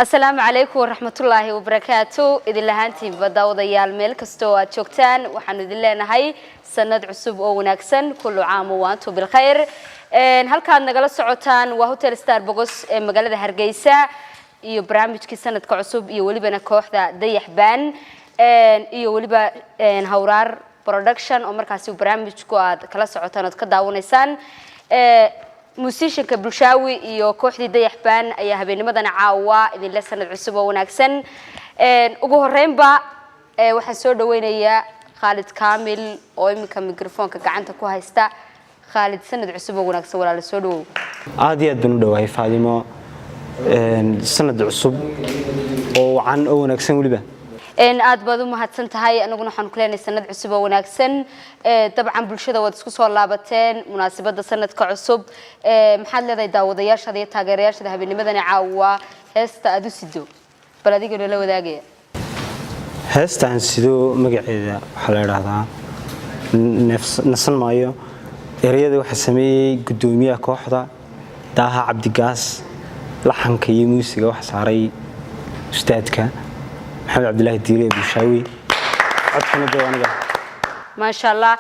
Asalaamu calaykum waraxmatullaahi wabarakaatu. Idin lahaantiinba daawadayaal, meel kasta oo aad joogtaan, waxaanu idin leenahay sanad cusub oo wanaagsan. كل عام وأنتم بالخير. Halkaad nagala socotaan waa Hotel Star Bogos ee magaalada Hargeysa iyo barnaamijkii sanadka cusub iyo welibana kooxda Dayax Band iyo weliba Hawraar Production oo markaasi barnaamijku aad kala socotaan ood ka daawanaysaan. Musicianka Bulshaawi iyo kooxdii Dayax Band ayaa habeennimadan caawa idinle sanad cusub oo wanaagsan. Ugu horeynba waxaan soo dhaweynayaa Khaalid Kamil oo iminka microfoonka gacanta ku haysta. Khaalid, sanad cusub oo wanaagsan walaala, soo dhawow. Aad iyo aad baan u dhawahay, Faadimo. Sanad cusub oo wacan oo wanaagsan weliba. Aad baad u mahadsan tahay. Anaguna waxaan ku leenahay sanad cusub oo wanaagsan. Dabcan bulshada waad isku soo laabateen munaasabadda sanadka cusub. Maxaad leedahay daawadayaashada iyo taageerayaashada habeennimadani caawa? Heesta aad u sido bal adiga noola wadaagaya. Heesta aan sido magaceeda waxaa la idhaahdaa Nasan Maayo. Ereyada waxaa sameeyey guddoomiyaha kooxda, Daaha Cabdigaas. Laxanka iyo muusiga waxa saaray ustaadka Maxamed Cabdilaahi Diire Bulshaawi. Codkana dee aniga. Maasha Allah.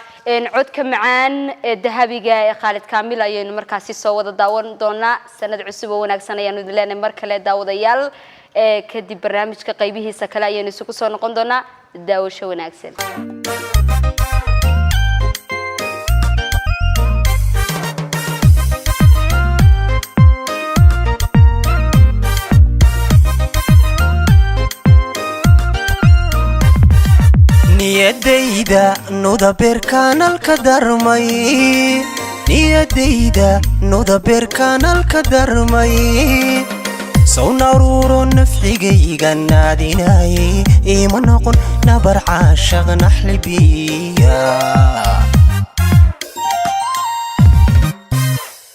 Codka macaan ee dahabiga ee Khaalid Kaamil ayaynu markaasi soo wada daawan doonaa. Sanad cusub oo wanaagsan ayaanu idin leenahay mar kale, daawadayaal. Kadib barnaamijka qaybihiisa kale ayaynu isugu soo noqon doonaa. Daawasho wanaagsan. Niyadayda nuda beerkaanalka darmay, niyadayda nuda beerkaanalka darmay, sawnaruuro nafxigayga naadinayay, iima noqon nabar caashaq naxlibiya.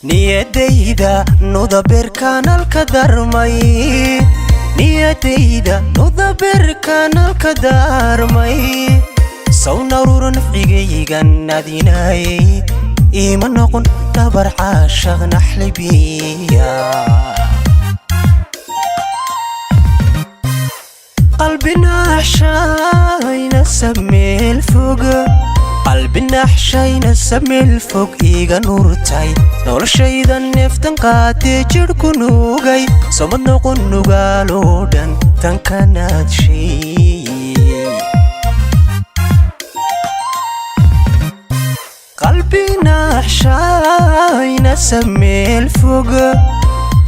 Niyadayda nuda beerkaanalka darmay, niyadayda nuda beerkaanalka darmay, sawnaruuro nafcigayga naadinayay, iima noqon nabar caashaq naxlibiya. Qalbinaxshayna sameel fog, qalbinaxshayna sameel fog iiga nuurtay, noloshayda neeftan qaatee jidhku nuugay, somad noqon nugaaloo dhan tankanaad shay. Qalbinaxshayna sameel fog,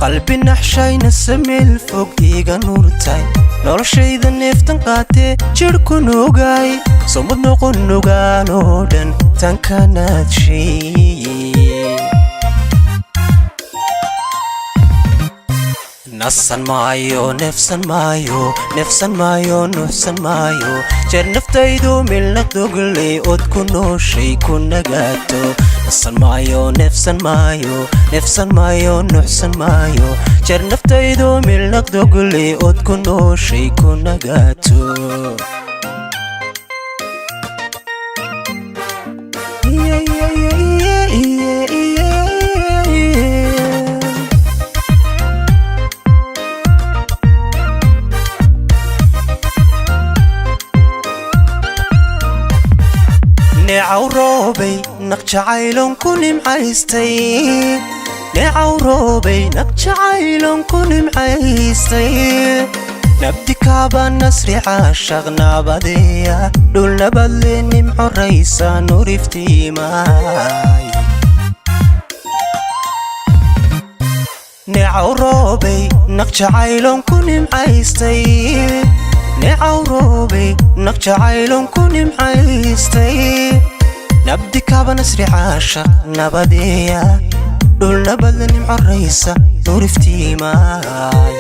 qalbinaxshayna sameel fog iiga nuurtay, noloshayda neeftan qaatee jidhku nuugay, somad noqon nugaaloo dhan tankanaad shay. Nasan maayo, neefsan maayo, neefsan maayo, nuuxsan maayo, jeer naftaydu milna dogley ood ku nooshay ku nagaato. Nasan maayo, neefsan maayo, neefsan maayo, nuuxsan maayo, jeer naftaydu milna dogley ood ku nooshay ku nagaato. Neecaw roobay naq jacaylon ku nimcaystay, neecaw roobay naq jacaylon ku nimcaystay, nabdi kaaba nasri caashaq nabadeeya, dhul nabadle nimco raysa nuriftiimaay. Neecaw roobay naq jacaylon ku nimcaystay, neecaw roobay naq jacaylon ku nimcaystay, nabdi kaaba nasri caashaq nabadeeya, dhul nabadle nimco raysa nuriftiimaay.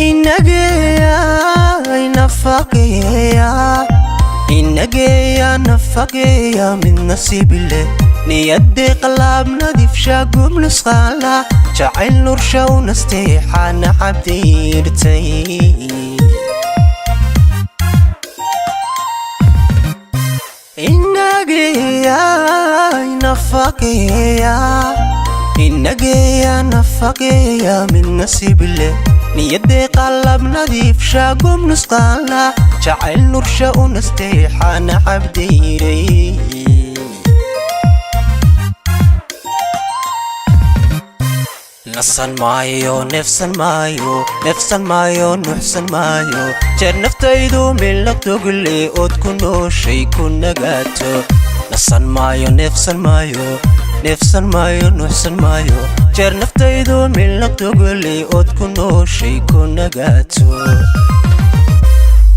Inageeya nafaqeeya, inageeya nafaqeeya, mid nasiib leh niyadee qalaab nadiifsha gub nusqaala jacayl nursha u nasteexaana cabdiirtay. Inageeya nafaqeeya, Inageeya nafaqeeya mid nasiib leh, niyadee qalab nadiifsha gob nusqaanla, jacayl nursha u nasteexana cabdayray. Nasan maayo, neefsan maayo, neefsan maayo, nuuxsan maayo, jeer naftaydu milaq dogle ood ku nooshay ku nagaato. Nasan maayo, neefsan maayo, neefsan maayo, nuuxsan maayo, jeer naftaydu milaq dogle ood ku nooshay ku nagaato.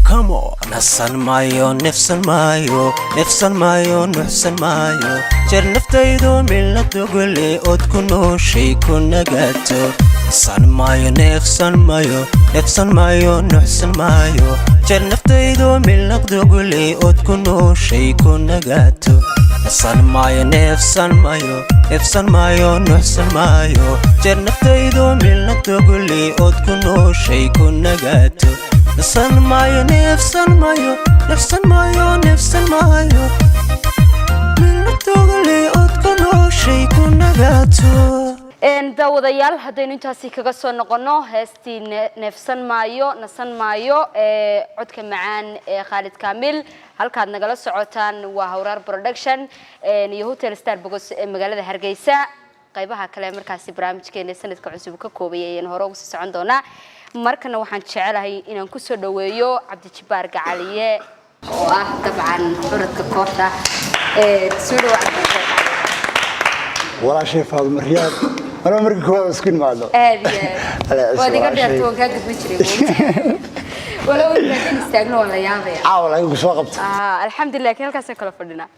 Come on. Nasan maayo, neefsan maayo, neefsan maayo, nuuxsan maayo, jeer naftaydu milaq dogle ood ku nooshay ku nagaato. Nasan maayo, neefsan maayo, neefsan maayo, nuuxsan maayo, jeer naftaydu milaq dogle ood ku nooshay ku nagaato. Nasan maayo, neefsan maayo, neefsan maayo, nuuxsan maayo, jeer naftaydu milaq dogle ood ku nooshay ku nagaato. Nasan maayo, neefsan maayo, neefsan maayo, neefsan maayo, milaq dogle ood ku nooshay ku nagaato. Daawadayaal, haddaynu intaasi kaga soo noqono heestii neefsan maayo nasan maayo ee codka macaan ee Khaalid Kaamil, halkaad nagala socotaan waa Hawraar Production iyo Hotel Star Bogos ee magaalada Hargeysa. Qaybaha kale markaasi barnaamijkeena sanadka cusub ka koobaya ayaan hore ugu sii socon doonaa. Markana waxaan jecelahay inaan kusoo dhaweeyo Cabdijibaar Gacaliye oo ah dabcan curadka kooxda. Soo dhawo, Cabdijibaar. Walaashay Faaduma Riyaad, anoo markii koowaad isku nimaadno. Aad iyo aad waad iga dheerta, waan kaa gudban jiray, walow intaan istaagno waa la yaabaya. Caawa laakiin ku soo qabta. Alxamdulilah, laakiin halkaasaan kala fadhinaa.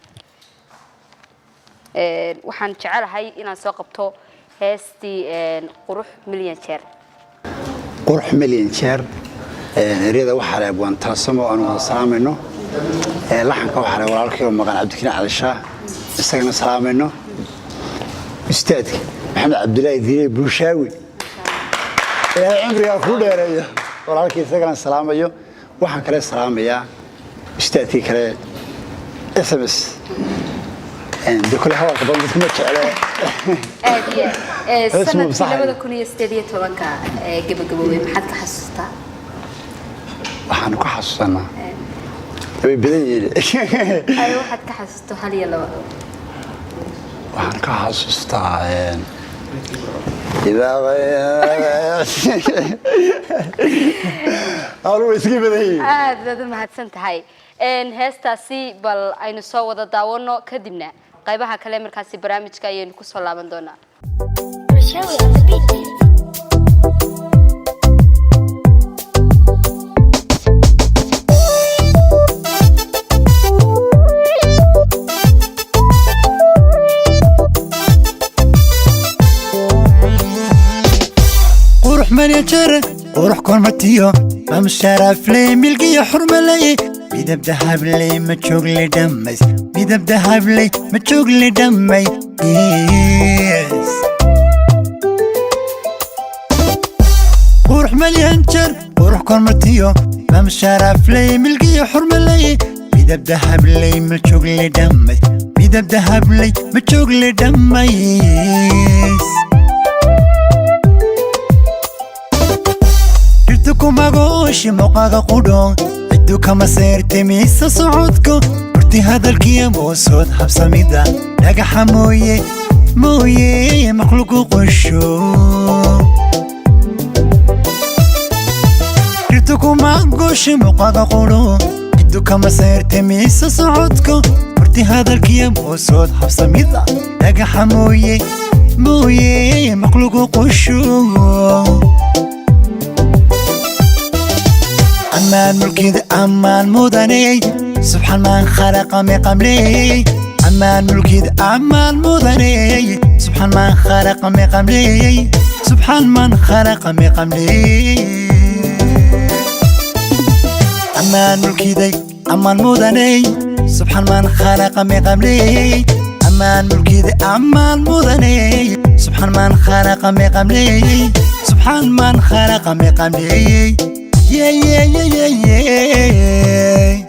Waxaan jecelahay inaan soo qabto heestii Qurux Milyan Jeer. Qurux Milyan Jeer, eryada waxaa leh Abwaan Talasamo, aanu wada salaamayno. Laxanka waxaa leh walaalkay oo maqan, Cabdikariin Cali Shaah, isagana salaamayno. Ustaadka Maxamed Cabdilaahi Diine Buushaawi, Ilaahay cimrigaa kuu dheereeyo walaalkii, isagana salaamayo. Waxaan kale salaamayaa ustaadkii kale SMS de kule, hadalka badan dadku ma jecle. Aad iyo aad. Hees Sanadkii mabsaxay. 2018-ka gabagaboobay, maxaad ka xasuustaa? Waxaanu ka xasuusanaa way badan yihiin. Ay, waxaad ka xasuusto hal iyo laba. Waxaan ka xasuustaa hawlu way iska badan yihiin. Aad baad u mahadsan tahay. Heestaasi bal aynu soo wada daawano, kadibna qaybaha kale markaasi barnaamijka ayaynu kusoo laaban doonaa. Rochelle on the beat. Qurux manajer, qurux kormatiyo mam sharafley, milgiyo xurmaley, midab dahabley, ma joogle dhammays, midab dahabley, ma joogle dhammays. Qurux malyan jar, qurux kormatiyo mam sharafley, milgiyo xurmaley, midab dahabley, ma joogle dhammays, midab dahabley, ma joogle dhammays. Dhirtu kumagooshi muuqaga qudho, ciddu kama seertimiisa socodka, hurti hadalkiya moosood habsamida, dhagaxa mooye mooye makhluuqu qosho. Dhirtu kumagooshi muuqaga qudho, ciddu kama seertimiisa socodka, hurti hadalkiya moosood habsamida, dhagaxa mooye mooye makhluuqu qosho. Ammaan mulkida, ammaan mudaney, subxaan man khalaqa miqamley. Ammaan mulkida, ammaan mudaney, subxaan man khalaqa miqamley, subxaan man khalaqa miqamley. Ammaan mulkiday, ammaan mudaney, subxaan man khalaqa miqamley. Ammaan mulkida, ammaan mudaney, subxaan man khalaqa miqamley, subxaan man khalaqa miqamley. Yeah, yeah, yeah, yeah, yeah.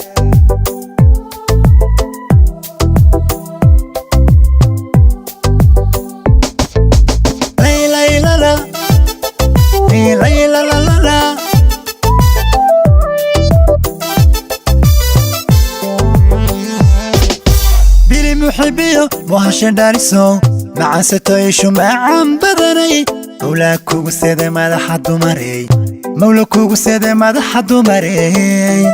Muhasha dhaliso macansatoyshu macan badanay. Mawlaa kugu seeday madaxa dumarey, mawla kugu seeday madaxa dumarey.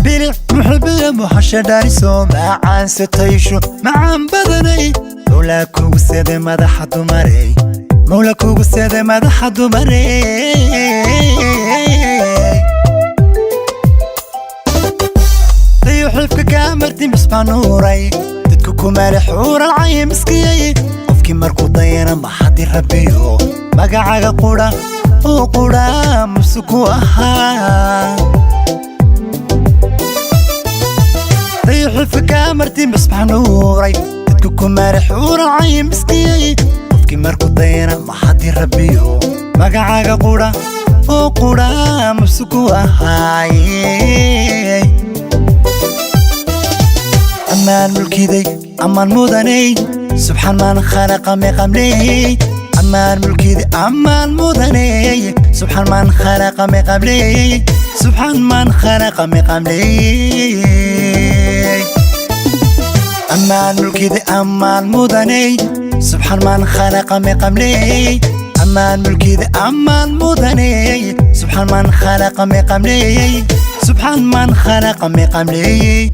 Bilic muxubiya muhasha dhaliso macansatoyshu macan badanay. Mawlaa kugu seeday madaxa dumarey, mawla kugu seeday madaxa dumarey. Xilfka kaamarti misbaa nuuray, dadku kumaale xuural caymiskiyey. Qofkii markuu dayana maxadi rabbiyo magacaga qura uu qura musuku ahaa. Xilfka kaamarti misbaa nuuray, dadku kumaale xuural caymiskiyey. Qofkii markuu dayana maxadi rabbiyo magacaga qura uu qura musuku ahaay. Ammaan mulkiday, ammaan mudanay, subxaan man khalaqa miqamley. Ammaan mulkiday, ammaan mudanay, subxaan man khalaqa miqamley, subxaan man khalaqa miqamley. Ammaan mulkiday, ammaan mudanay, subxaan man khalaqa miqamley. Ammaan mulkiday, ammaan mudanay, subxaan man khalaqa miqamley, subxaan man khalaqa miqamley.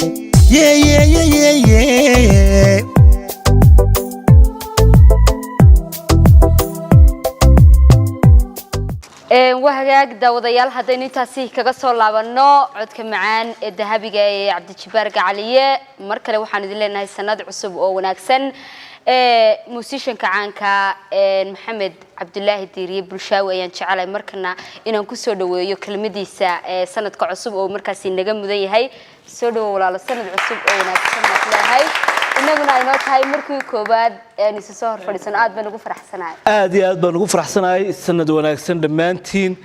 Yeah, yeah, yeah, yeah, yeah. Waa hagaag daawadayaal, haddaynu intaasi kaga soo laabanno codka macaan ee dahabiga ee Cabdijabaar Gacaliye, mar kale waxaan idin leenahay sanad cusub oo wanaagsan. Musicianka caanka Maxamed Cabdulaahi Diiriye Bulshaawi ayaan jecelahay markana inaan kusoo dhaweeyo kelmadiisa sanadka cusub oo markaasi naga mudan yahay. Soo dhawo walaalo, sanad cusub oo wanaagsan baan ku leeyahay. Inaguna aynoo tahay markii koowaad aan isu soo hor fadhiisano, aad baan ugu faraxsanahay. Aad iyo aad baan ugu faraxsanahay. Sanad wanaagsan dhammaantiin.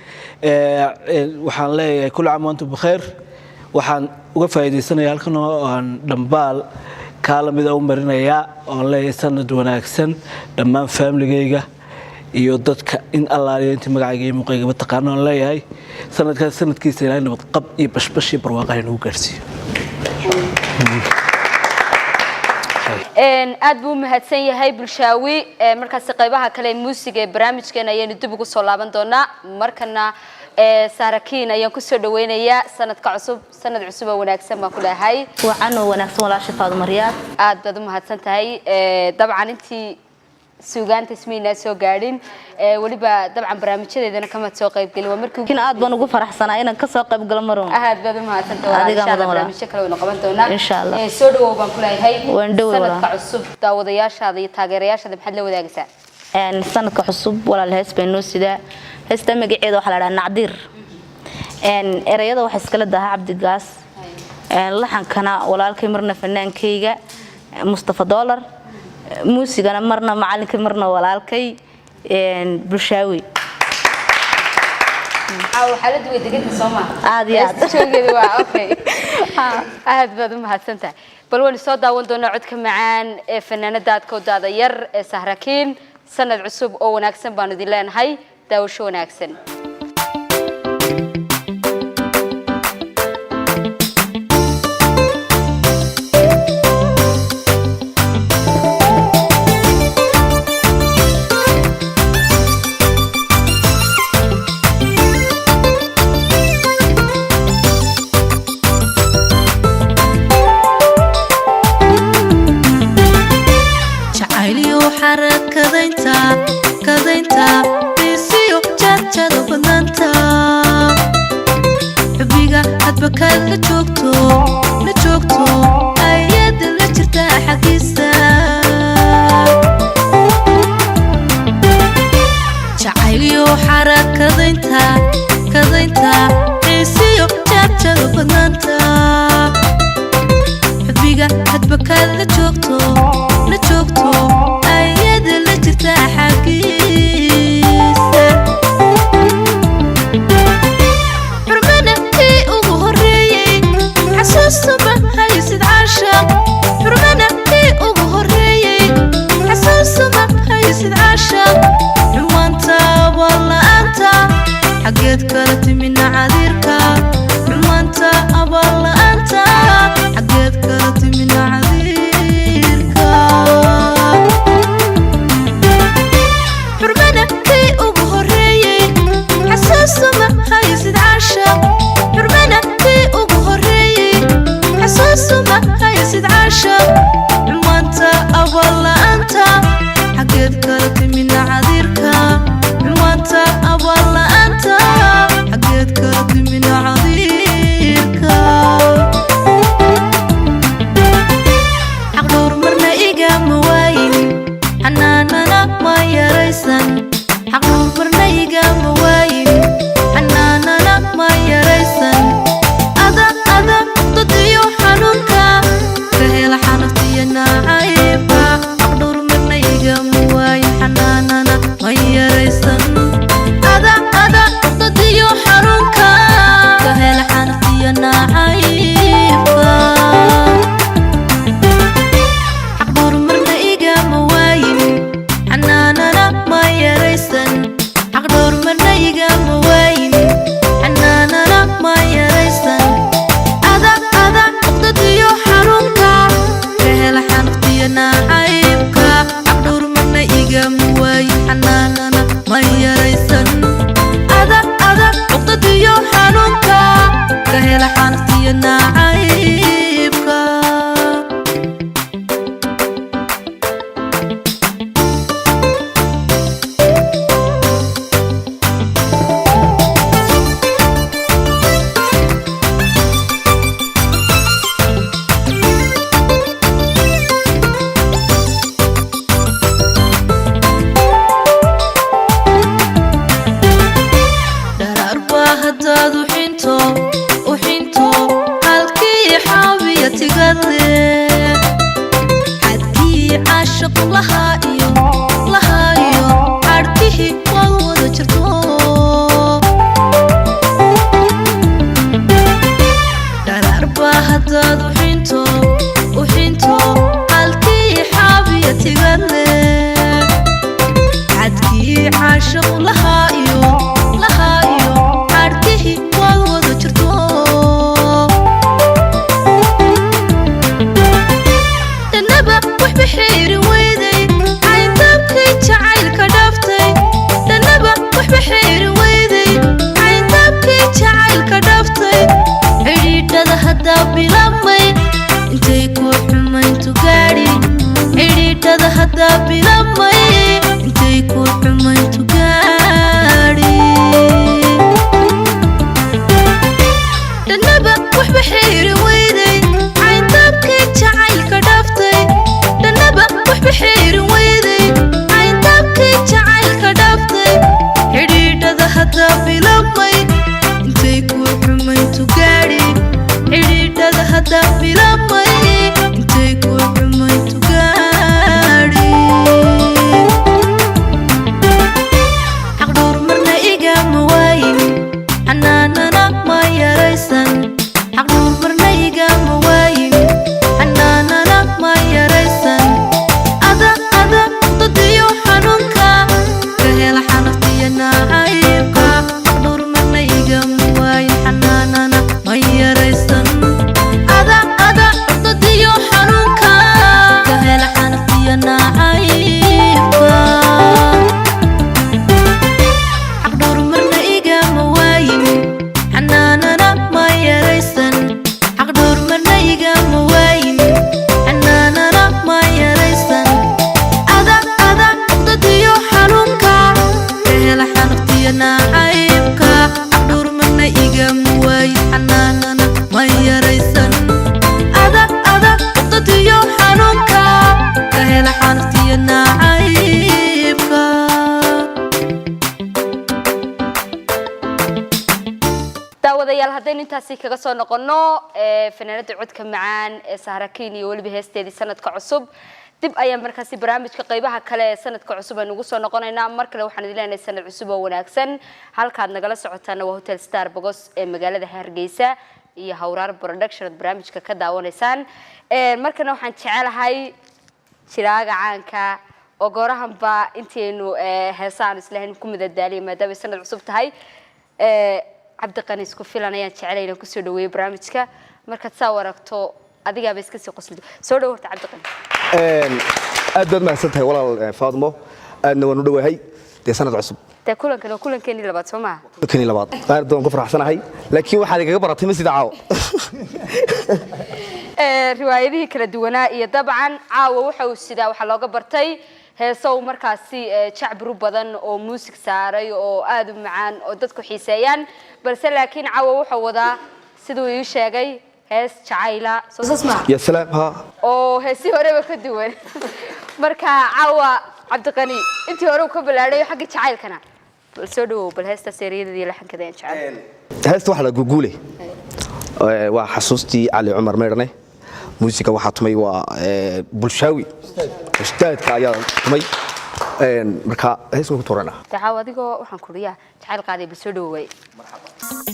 Waxaan leeyahay كل عام وأنتم بخير. Waxaan uga faa'iidaysanaya halkan oo aan dhambaal kaa lamida u marinayaa oon leeyahay sanad wanaagsan dhammaan faamiligayga iyo dadka in allaaliya intii magacayga iyo muuqaygaba taqaano. Oon leeyahay sanadkaas sanadkiisa Ilaahay nabad qab iyo bashbash iyo barwaaqo inagu gaarsiiyo. Aad buu u mahadsan yahay Bulshaawi. Markaasi qaybaha kale ee muusiga ee barnaamijkeena ayaynu dib ugu soo laaban doonaa. Markana Saarakiin ayaan kusoo dhaweynayaa. Sanadka cusub, sanad cusub oo wanaagsan baan ku leeyahay. Wacan oo wanaagsan, walaasha Faaduma Riyaad. Aad baad u mahadsan tahay. Dabcan intii suugaanta ismaynaa soo gaadhin, weliba dabcan barnaamijyadeedana kamaad soo qaybgelin, waa markii Laakiin aad baan ugu faraxsanaa inaan ka soo qayb galo marun. Aad baad u mahadsantahay walaal. Adigaa Insha Allah mudan walaal. barnaamijyo kale waynu qaban doonaa. Insha Allah. Soo dhawow baan ku leeyahay. Waan dhowey Sanadka walaal. cusub daawadayaashaada iyo taageerayaashaada maxaad la wadaagaysaa? Sanadka cusub walaal hees bay noo sidaa. Heesta magaceeda waxaa la dhahaa Nacdiir. Erayada waxaa iskala daha Cabdigaas. Laxankana walaalkay marna fanaankayga Mustafa Dollar, muusigana marna macalinkay marna walaalkay Bulshaawi. Caawa xaaladdu way deganta soo maaha? Aad iyo aad. Heesta joogeeda waa okay. Aad baad u mahadsan tahay. Bal waynu soo daawan doonaa codka macaan ee fanaanada aadkoodaada yar ee Sahrakiin. Sanad cusub oo wanaagsan baanu idin leenahay, daawasho wanaagsan. Jacayliyo xarakadaynta kadaynta xiisiyo jaadjada badnaanta xubbiga hadba kaad la joogto la joogto ayada la jirtaa xaggiisa. Jacayliyo xarakadaynta kadaynta xiisiyo jaadjada badnaanta xubbiga hadba kaad la joogto la joogto ayada la jirtaa xaggiisa. Xurmana kii ugu horreeyey xasuustaba haysid. Yaraysan xaqdhuur marna igama waayin, xanaanana ma yaraysan. Ada ada dadiyo xanuunka ka hela xanaftiyo nacaybka. Xaqdhuur marna igama waayin, xanaanana ma yaraysan. Ada ada dadiyo xanuunka ka hela xanaftiyo nacaybka. Xaqdhuur marna igama waayin, xanaanana ma yaraysan. Xaqdhuur marna igama waayin, xanaanana ma yaraysan. Ada ada dadiyo xanuunka ka hela xanaftiyo nacaybka. Xaqdhuur marna igama waayin, xanaanana ma yaraysan. Ada ada cuqdadiyo xanuunka ka hela xanaftiyo nacaybka. Dharaar baa haddaad uxinto uxinto halkii xaawiya tigade, xadkii caashiq lahaa iyo lahaa iyo xadhkihii waad wada jirto. Dharaar baa haddaad uxinto uxinto halkii xaawiya tigade, xadkii caashiq lahaa iyo lahaa iyo xadhkihii waad wada jirto. Dhanaba waxba xeeri weyday cayndaabkay jacaylka dhaaftay. Dhanaba waxba xeeri weyday cayndaabkay jacaylka dhaaftay. Xidhiidhada haddaa bilaabmay intay ku xumayntu gaadhi. Xidhiidhada haddaa bilaabmay intay ku xumayntu gaadhi. Dhanaba waxba xeeri weyday cayndaabkay jacaylka dhaaftay. Dhanaba waxba xeeri weyday cayndaabkay jacaylka dhaaftay. Xidhiidhada haddaa bilaabmay intay ku xumayntu gaadhi. Xidhiidhada haddaa bilaabmay intay ku xumayntu gaadhi. Xaqdhuur marna igama waayin, xanaanana ma yaraysan. Xaqdhuur marna igama waayin, xanaanana ma yaraysan. Ada ada dadiyo xanuunka ka hela xanaftiyo nacaybka. Xaqdhuur marna igama waayin, xanaanana ma yaraysan. Ada ada dadiyo xanuunka ka hela xanaftiyo nacaybka. Xaqdhuur marna igama waayin, xanaanana ma yaraysan. Xaqdhuur marna igama waayin, xanaanana ma yaraysan. Ada ada dadiyo xanuunka ka hela xanaftiyo nacaybka. Xaqdhuur marna igama waayin, xanaanana ma yaraysan. Ada ada dadiyo xanuunka ka hela xanaftiyo nacaybka. Daawadayaal, haddaynu intaasi kaga soo noqono fanaanada codka macaan ee Sahrakiin iyo weliba heesteedii sanadka cusub, dib ayaan markaasi barnaamijka qaybaha kale ee sanadka cusub aynu ugu soo noqonaynaa. Mar kale waxaan idin leenahay sanad cusub oo wanaagsan. Halkaad nagala socotaana waa Hotel Star Bogos ee magaalada Hargeysa iyo Hawraar Production aad barnaamijka ka daawanaysaan. Markana waxaan jecelahay jiraaga caanka oo goorahanba intaynu heesaan islahayn ku madadaaliya maadaama ay sanad cusub tahay, Cabdiqani isku filan ayaan jecelay inaan kusoo dhaweeyo barnaamijka. Markaad saa waragto adigaaba iska sii qoslido. Soo dhow horta, Cabdiqani. Aad baad mahadsan tahay walaal Faadmo, aadna waan u dhowahay dee sanad cusub. Dee kulankan waa kulankeenii labaad, soo maaha? Kani labaad, aad baan ku faraxsanahay, laakiin waxaad igaga baratay ma sida caawa. Riwaayadihii kala duwanaa iyo dabcan caawa waxa uu sidaa waxaa looga bartay heeso uu markaasi jacburu badan oo muusig saaray oo aad u macaan oo dadku xiiseeyaan, balse laakiin caawa wuxuu wadaa, siduu ii sheegay, hees jacayla, soo saas maaha? Ya salaam, ha. Oo heesii horeba ka duwan. Marka caawa Cabdiqani intii hore uu ka ballaadhay xagga jacaylkana. Bal soo dhawow, bal heesta seeriyadeeda iyo laxankeeda aan jecel. Heesta waxaa la guguule, waa xasuustii Cali Cumar Meydhane. Muusiga waxaa tumay waa Bulshaawi, ustaadka ayaa tumay. Marka hees waan ku tuuranaa. Dacaaw adigoo waxaan kuriyaa jacayl qaaday, bal soo dhawow.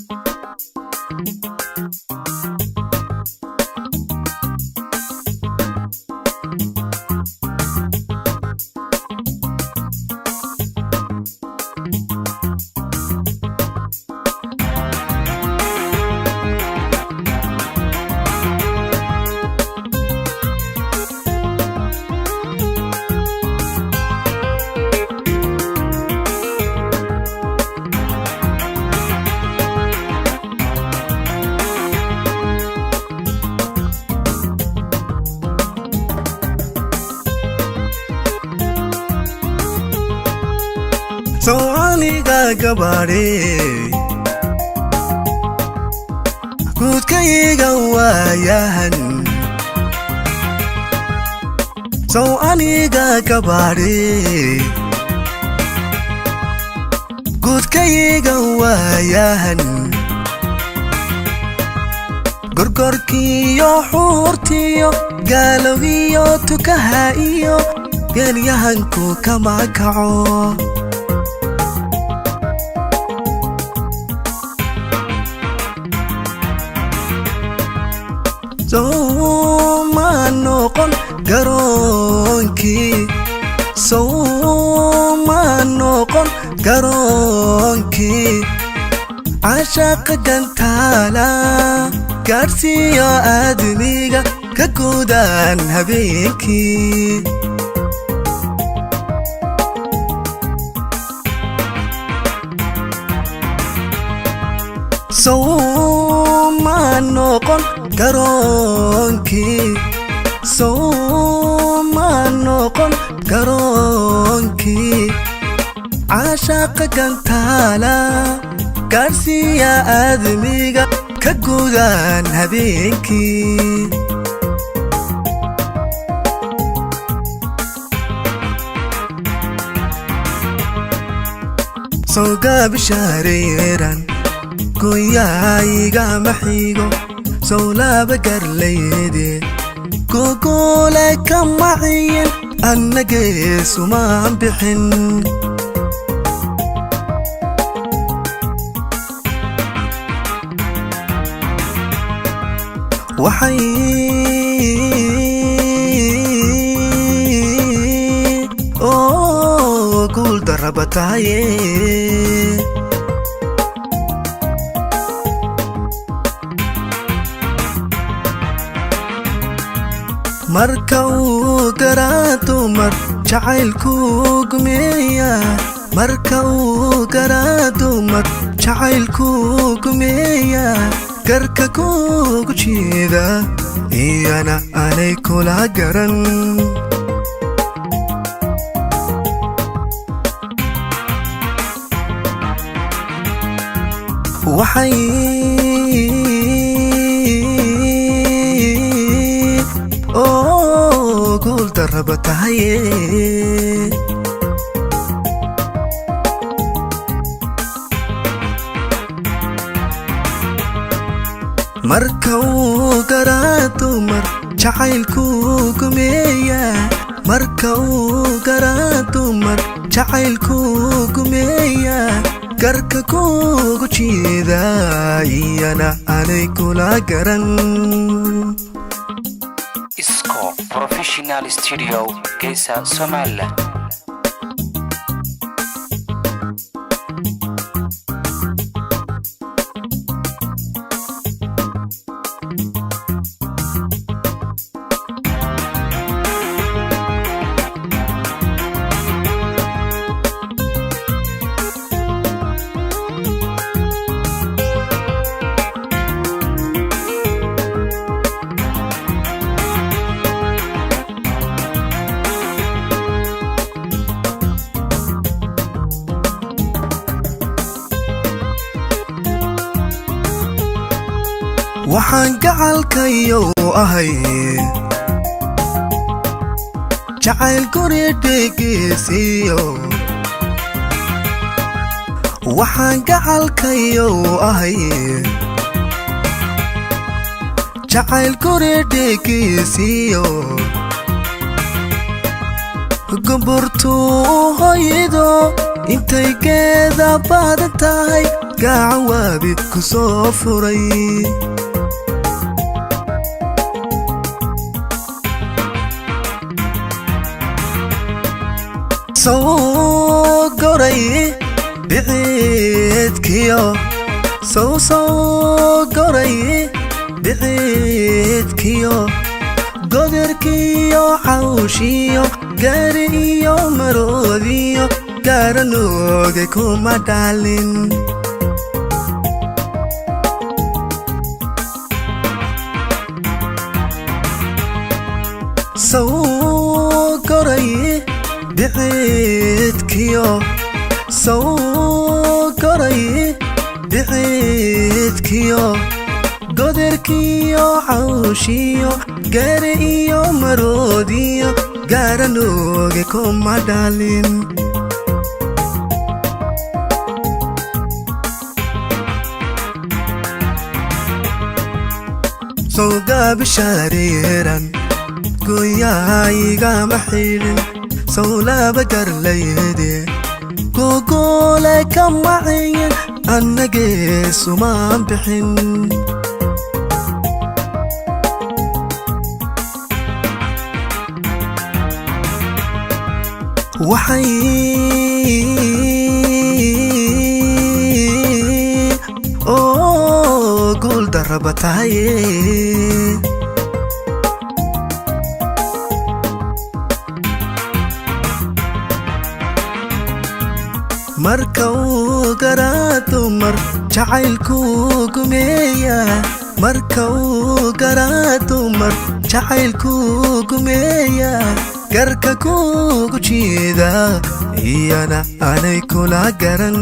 Soocaaniga gabadhe guudkayga waayahan, sow aniga gabadhe guudkayga waayahan, gorgorkiyo xuurtiyo gaalowiyo tukaha iyo geelyahanku kama kaco. Sowma noqon garoonkii, sowma noqon garoonkii cashaqa gantaala gaadhsiiyo aadmiga ka guudaan habeenkii. Sowma noqon garoonkii, sowma noqon garoonkii caashaqa gantaala gaadhsiiya aadmiga ka guudaan habeenkii. Sowgaabishaareeran gooyahaygama xigo, sowlaaba garlayde gogoole kama ciyin, annageesumaan bixin. Waxay oo guul daraba tahaye. Marka uu garaa dumar jacaylku gumeeya, marka uu garaa dumar jacaylku gumeeya, garka kugu jiida iyana aanay kula garan. Waxay oo guul daraba tahaye. Marka uu garaa dumar jacaylku gumeeya, marka uu garaa dumar jacaylku gumeeya, garka kugu jiida iyana aanay kula garan. Isco Professional Studio, Geysa, Somaliland. Waxaan gacalkayow ahay. Jacayl guri dhigiisiyo waxaan gacalkayo ahay. Jacayl guri dhigiisiyo gumburtuu hoydo intay geeda badan tahay, gacawaabi ku soo furay. Sow goray biciidkiyo, sow sow goray biciidkiyo, godarkiyo cawshiyo, gaari iyo maroodiyo, gaaranooge kuma dhalin. Sow goray biciidkiyo, sow goray biciidkiyo, godarkiyo cawshiyo, gaari iyo maroodiyo, gaaranooge kuma dhalin. Sowgaabishaareeran gooyaha igama xidhin, sowlaba garlayde gogoole kama ciyin, annagee sumaan bixin. Waxay oo guul daraba tahay. Marka uu garaa dumar jacaylku gumeeya, marka uu garaa dumar jacaylku gumeeya, garka kugu jiida iyana aanay kula garan.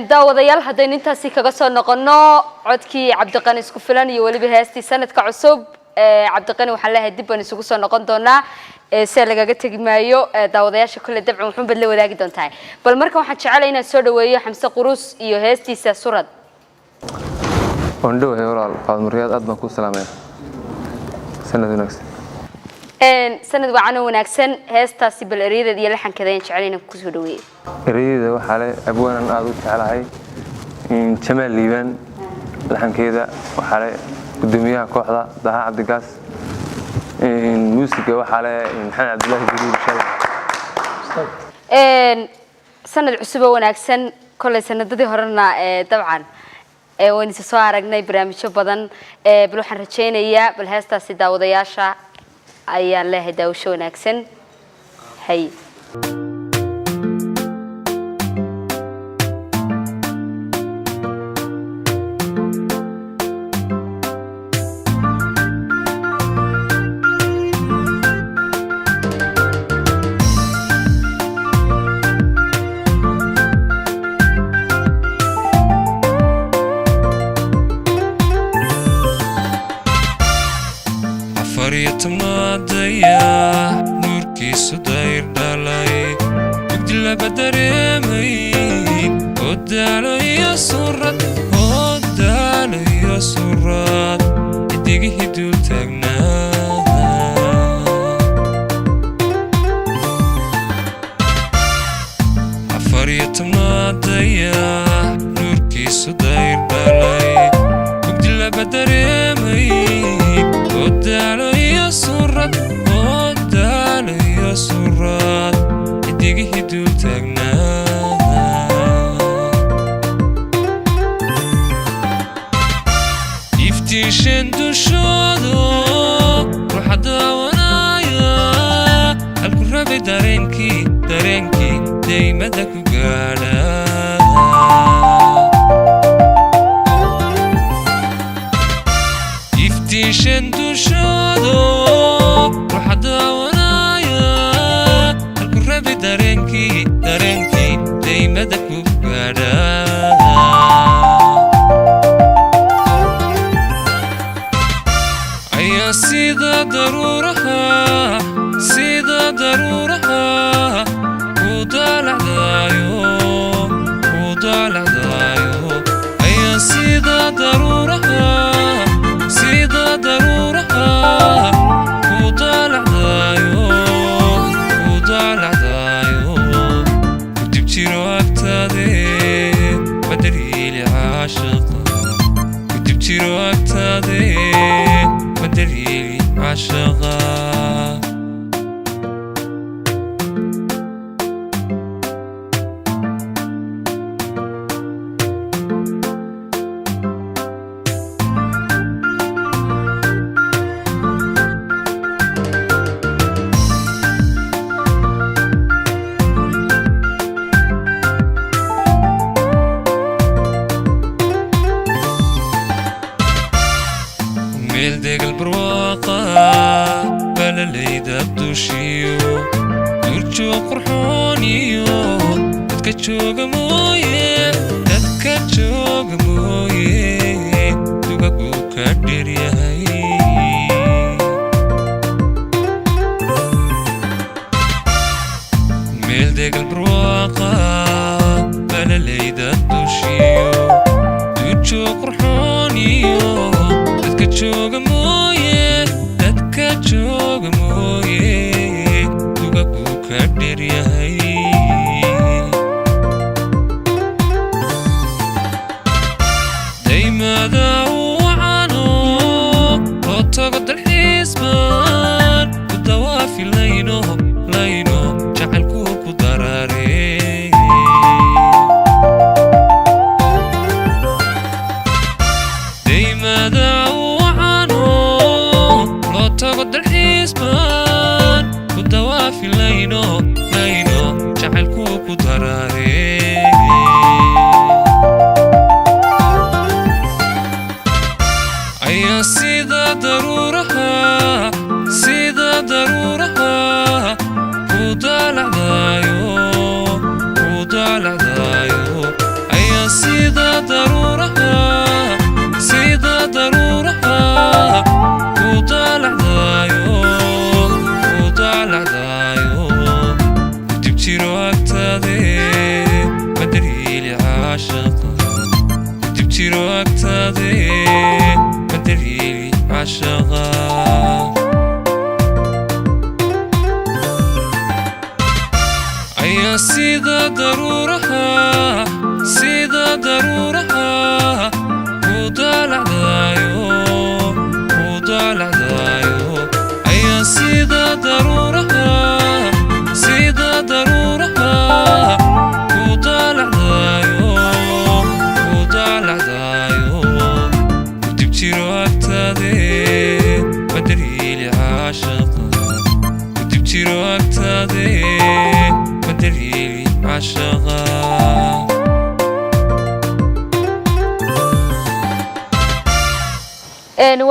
Daawadayaal, haddaynu intaasi kaga soo noqono codkii Cabdiqani isku filan iyo weliba heestii sanadka cusub, Cabdiqani waxaan leeyahay dib baan isugu soo noqon doonaa, see lagaga tegi maayo. Daawadayaasha kole dabcan wuxuun baad la wadaagi doontaa. Bal marka waxaan jecelahay inaan soo dhaweeyo Xamse Quruus iyo heestiisa Surad. Waan dhowahay walaal Faadmuryaad, aad baan kuu salaamaya, sanad wanaagsan. Sanad wacan oo wanaagsan. Heestaasi bal eryadeeda iyo laxankeeda ayaan jecelahay inaan kusoo dhaweeyo. Ereyada waxaa leh abwaanan aad u jeclahay, Jamaal Liibaan. Laxankeeda waxaa leh gudoomiyaha kooxda Daha Cabdigaas. Muusiga waxaa leh Maxamed Cabdulaahi Jariir Shalay. Sanad cusub oo wanaagsan. Kolley sanadadii horena dabcan waan isa soo aragnay barnaamijyo badan. Bal waxaan rajaynayaa bal heestaasi daawadayaasha ayaan leeyahay daawasho wanaagsan. Hay. 14aad nuurkiisu dayr dhalay, mugdi laba dareemay oo daalayo surad, oo daalayo surad, xidigihii dul taagnaa. 14aad nuurkiisu dayr dhalay, mugdi laba dareemay oo daalayo surad, oo daalayo surad, xidigihii dul taagnaa. Iftiishan dushoodo ruuxa daawanaya, halku rabay dareenkii, dareenkii daymada ku gaadha. Iftiishan dushoodo ruuxa daawanaya, halku rabay dareenkii, dareenkii daymada ku gaadha. Daruuraha, sida daruuraha ku daalacdayo, ku daalacdayo. Ayaa sida daruuraha, sida daruuraha ku daalacdayo, ku daalacdayo. Ku dib jiro agtaade madaryeeli caashaqa, ku dib jiro agtaade madaryeeli caashaqa. Meel degal barwaaqa balalayda dushiyo, duurjoog qurxooniyo, dadka jooga mooye, dadka jooga mooye, dugaguu ka dheryahay. Meel degal barwaaqa balalayda dushiyo, duurjoog qurxooniyo, dadka jooga mooye, dadka jooga mooye, dugaguu ka dheryahay. Daymada wacano loo tago dalxiis baan ku dawaafi layno, layno jacaylku ku daraare. Daymada wacano loo tago dalxiis baan ku dawaafi layno, layno jacaylku ku daraare. Ayaa sida daruuraha, sida daruuraha ku daalacdayo, ku daalacdayo. Ayaa sida daruuraha, sida daruuraha ku daalacdayo, ku daalacdayo. Ku dib jiro agtaade madaryeeli caashaqa, ku dib jiro agtaade madaryeeli caashaqa. Ayaa sida daruuraha, sida daruuraha ku daalacdayo, ku daalacdayo. Ayaa sida daruuraha, sida daruuraha ku daalacdayo, ku daalacdayo. Ku dib jiro agtaade madaryeeli caashaqa, ku dib jiro agtaade madaryeeli caashaqa.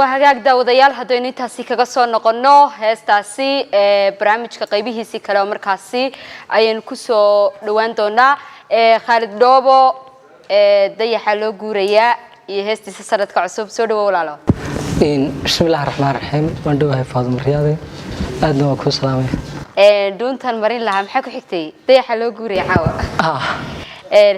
Waa hagaag daawadayaal, haddaynu intaasi kaga soo noqonno heestaasi, ee barnaamijka qaybihiisii kale oo markaasi ayaynu kusoo dhawaan doonaa. Khaalid Dhoobo, ee dayaxa loo guurayaa iyo heestiisa sanadka cusub, soo dhawo walaalo. Bismillahi raxmaan raxiim. Waan dhowahay Faadimo Riyaade, aadna waan kuu salaamaya. Dhuuntan marin lahaa maxaa ku xigtay? Dayaxa loo guuraya caawa.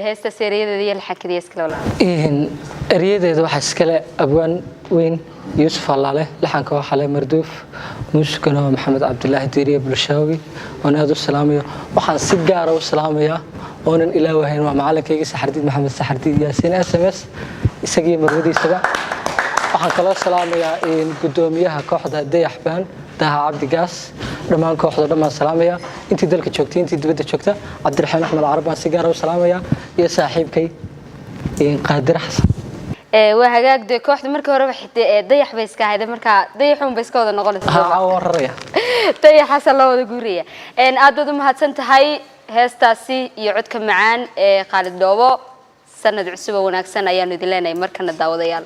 Heesta seeriyadeeda iyo laxankeeda iyo iskale walaalo. Eryadeeda waxaa iskale abwaan weyn Yuusuf Allaale, laxanka waxaa le Marduuf, muusikana waa Maxamed Cabdilaahi Diiriye Bulshaawi, oon aada u salaamayo. Waxaan si gaara u salaamayaa oonan ilaawahayn waa macalinkayga Saxardiid Maxamed Saxardiid Yaasiin SMS, isagii marwadiisaba. Waxaan kaloo salaamayaa gudoomiyaha kooxda Dayax Baan, Daha Cabdigaas, dhammaan kooxda dhammaan salaamaya, intii dalka joogtay, intii dibadda joogta. Cabdiraxiin Axmed Carab baan si gaara u salaamaya iyo saaxiibkay Qaadir Xasan. Waa hagaag. Dee kooxda markii horeba xitee ee dayax bay iska ahayd, markaa dayaxuun bay iska wada noqonaysaa. Ha wararaya. Dayaxaasa loo wada guuraya. Aad baad u mahadsan tahay heestaasi iyo codka macaan ee Khaalid Dhoobo. Sanad cusub oo wanaagsan ayaanu idin leenahay markana daawadayaal.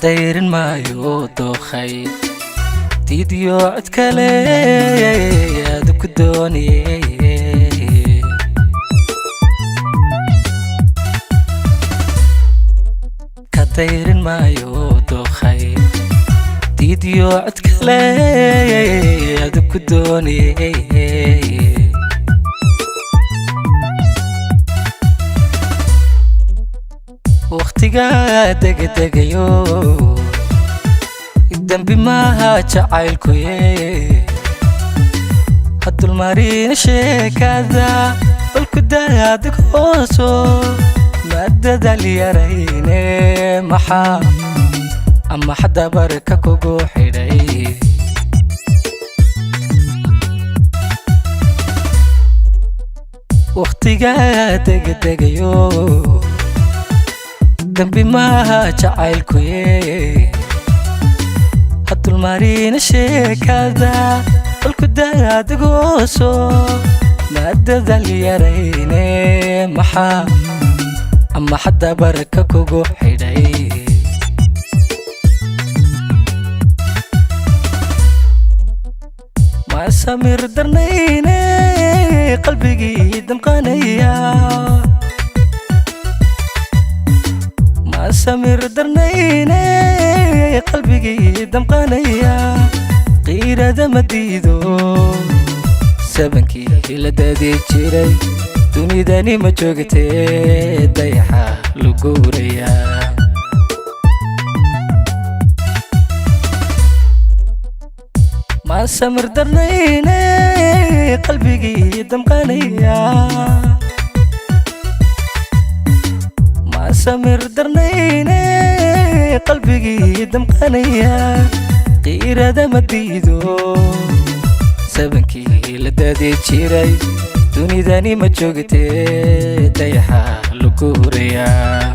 Dayrin maayo dookhay diidiyo cod kale aad ku dooniye. Ka dayrin maayo dookhay diidiyo cod kale aad ku dooniye. Waqtiga degdegayo dambi maaha jacaylkuye, hadulmarin sheekada balku daadag hooso madadaal yarayne. Maxaa ama xadabarka kugu xidhay? Waqtiga degdegayo dambi maaha jacaylkuye, hadulmarina sheekada balku daadagooso maadadaal yarayne. Maxaa ama xadabarka kugu xidhay? Ma samir darnayne qalbigii damqanaya, ma samir darnayne qalbigii damqanaya. Qiirada ma diido sabankii la daadi jiray, dunidani ma joogtee dayaxa laguurayaa. Ma samir darnayne qalbigii damqanaya, ma samir darnayne qalbigii damqanaya. Qiirada ma diido sabankii la daadi jiray, dunidani ma joogtee dayaxa laguurayaa.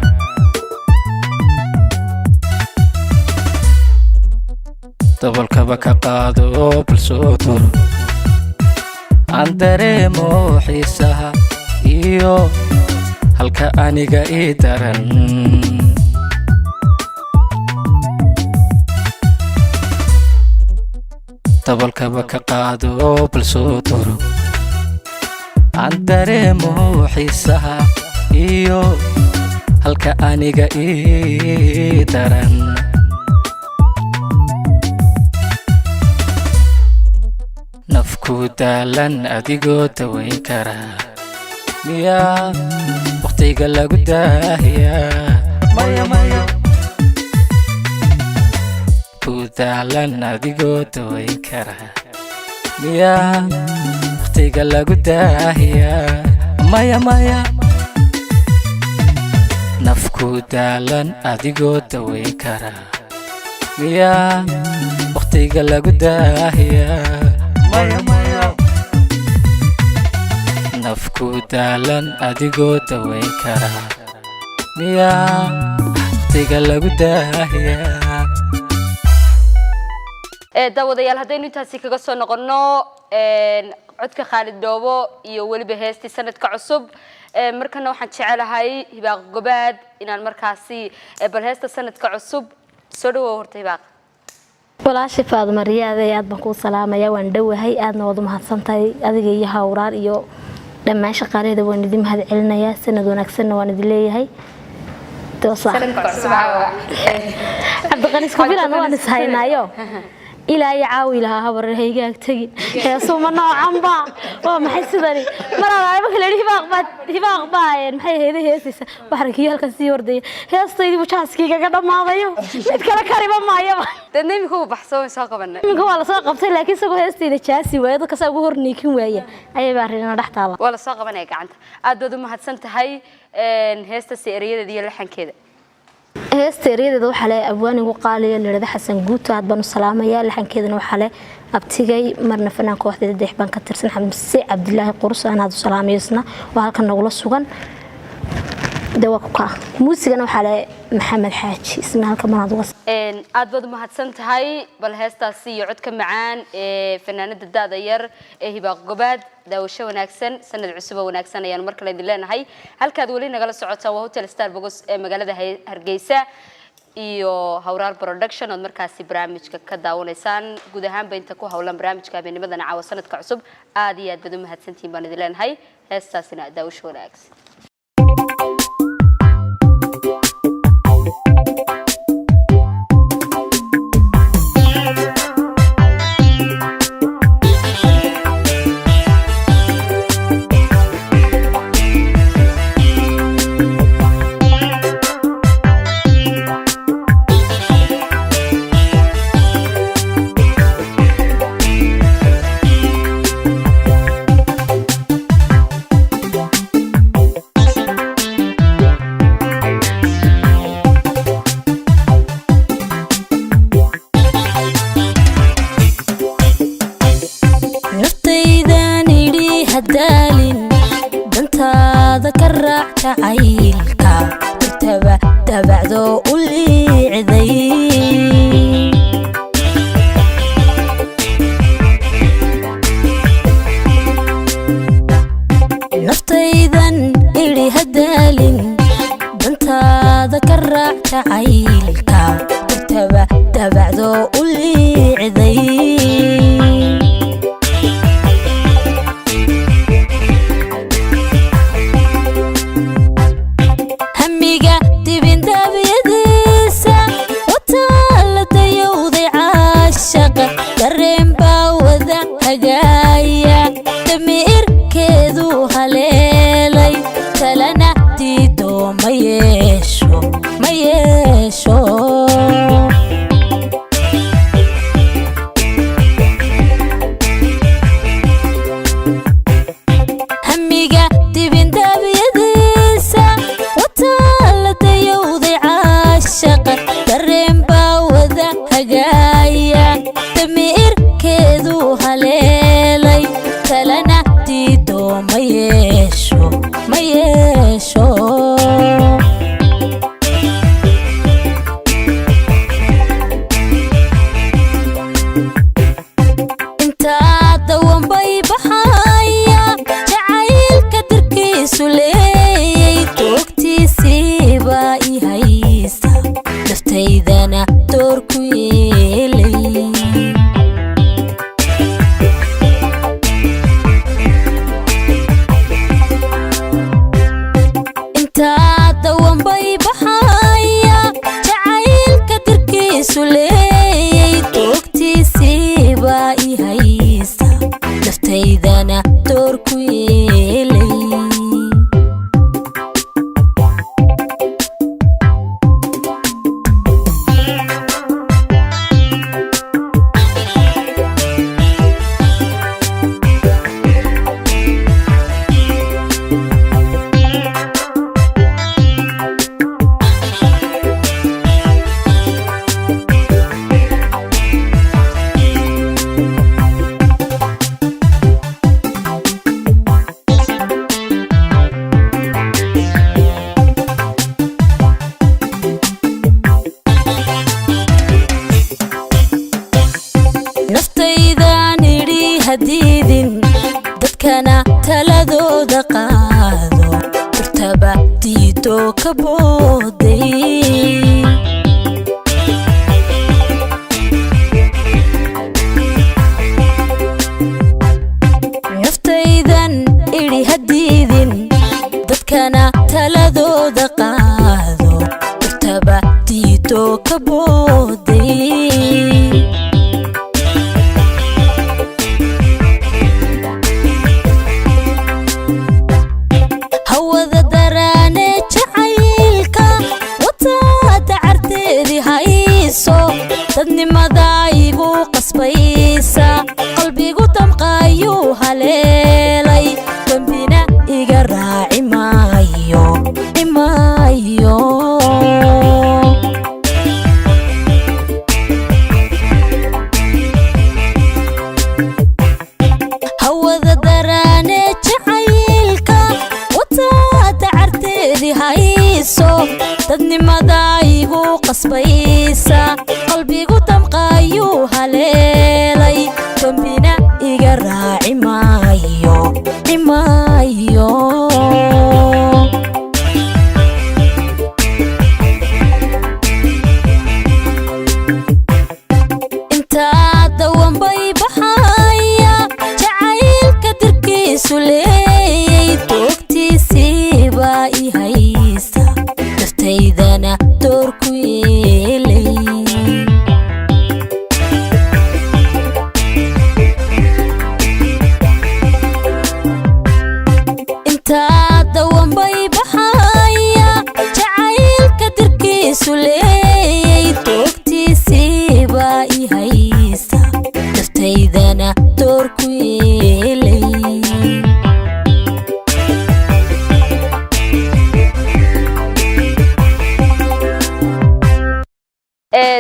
Dabolkaba ka qaado balsoo dur aan dareemo xiisaha iyo halka aniga ii daran. Dabolkaba ka qaado balsoo duro aan dareemo xiisaha iyo halka aniga ii daran. Nafku daalan adigoo dawayn karaa miyaa waqtiga lagu daahiyaa? Maya maya, ku daalan adigoo dawayn karaa miyaa waqtiga lagu daahiyaa? Maya maya, nafku daalan adigoo dawayn karaa miyaa waqtiga lagu daahiyaa? Maya maya, nafku daalan adigoo dawayn karaa miyaa waqtiga lagu daahiyaa? Daawadayaal, haddaynu intaasi kaga soo noqonno codka Khaalid Dhoobo iyo weliba heestii sanadka cusub, markana waxaan jecelahay Hibaaq Gobaad inaan markaasi bal heesta sanadka cusub soo dhawow. Horta Hibaaq. Walaasha Faaduma Riyaade, aad baan kuu salaamaya, waan dhowahay, aadna waad u mahadsantahay adiga iyo Hawraar iyo dhammaan shaqaalaheeda. Waan idin mahad celinayaa, sanad wanaagsanna waan idin leeyahay. Cabdiqani isku filan waan is haynaayo ilaa iyo caawi lahaa habar haygaag tegin. Heesuma noocanba waa maxay sidani? Mar marka la yidhi Hibaaq baa, Hibaaq baa maxay ahayd heesaysa, waxrankiyo halkan sii hordaya heestaydii buu jaaskii kaga dhammaadayo, mid kale kariba maayaba. Deedna iminka wuu baxsoo way soo qabanay. Iminka waa lasoo qabtay, laakiin isagoo heestayda jaasi waaya dadka saa ugu horniikin waaya ayay baa arrinina dhex taala. Waa lasoo qabanaya gacanta. Aad baad u mahadsan tahay. Heestasi erayadeeda iyo laxankeeda? Heesta erayadeeda waxaa leh abwaanigu qaaliya layidhahda Xasan Guuto, aad baan u salaamayaa. Laxankeedana waxaa leh abtigay, marna fanaan kooxda Dedex baan ka tirsan, Xamse Cabdilaahi Qurus, aan aad u salaamayo isna oo halkan nagula sugan. De waa ku kaa. Muusigana waxaa leh Maxamed Xaaji, isna halkan baan aad uga. Aad baad u mahadsan tahay. Bal heestaasi iyo codka macaan ee fanaanada daada yar ee Hibaaq Gobaad, daawasho wanaagsan, sanad cusub oo wanaagsan ayaanu mar kale idin leenahay. Halkaad weli nagala socotaan waa Hotel Star Bogos ee magaalada Hargeysa. Iyo Hawraar Production ood markaasi barnaamijka ka daawanaysaan. Guud ahaanba inta ku howlan barnaamijka habeennimadan caawa sanadka cusub, aad iyo aad baad u mahadsantihiin baan idin leenahay. Heestaasina daawasho wanaagsan. Naftaydan idhi hadaalin, dantaada ka raac jacaylka durtaba dabacdo u liicday. Naftaydan idhi hadaalin, dantaada ka raac jacaylka durtaba dabacdo u liicday. Hamiga dibindaabyadiisa wataa la dayowday caashaqa, dareen baa wada hagaaya, damiirkeedu haleelay, talana diido ma yeesho, ma yeesho. Hamiga dibindaabyadiisa wataa la dayowday caashaqa, dareen baa wada hagaaya, damiirkeedu haleelay, talana diido ma yeesho, ma yeesho. Intaa dawanbay baxaya jacaylka darkiisu leeyay, toogtiisiibaa i haysa, naftaydana door ku yeelay. Intaa dawanbay baxaya jacaylka darkiisu leeyay, toogtiisiibaa i haysa, naftaydana door ku yeelay. Naftaydan idhi hadiidin, dadkana taladooda qaado, durtaba diido ka booday. Naftaydan idhi hadiidin, dadkana taladooda qaado, durtaba diido ka booday. Hawada daraane jacaylka wataa dacarteedii hayso, dadnimada igu qasbaysa, qalbigu damqayuu haleelay, dembina iga raaci maayo maayo. Hawada daraane jacaylka wataa dacarteedii hayso, dadnimada igu qasbaysa, qalbigu damqayuu haleelay, dembina iga raaci maayo maayo.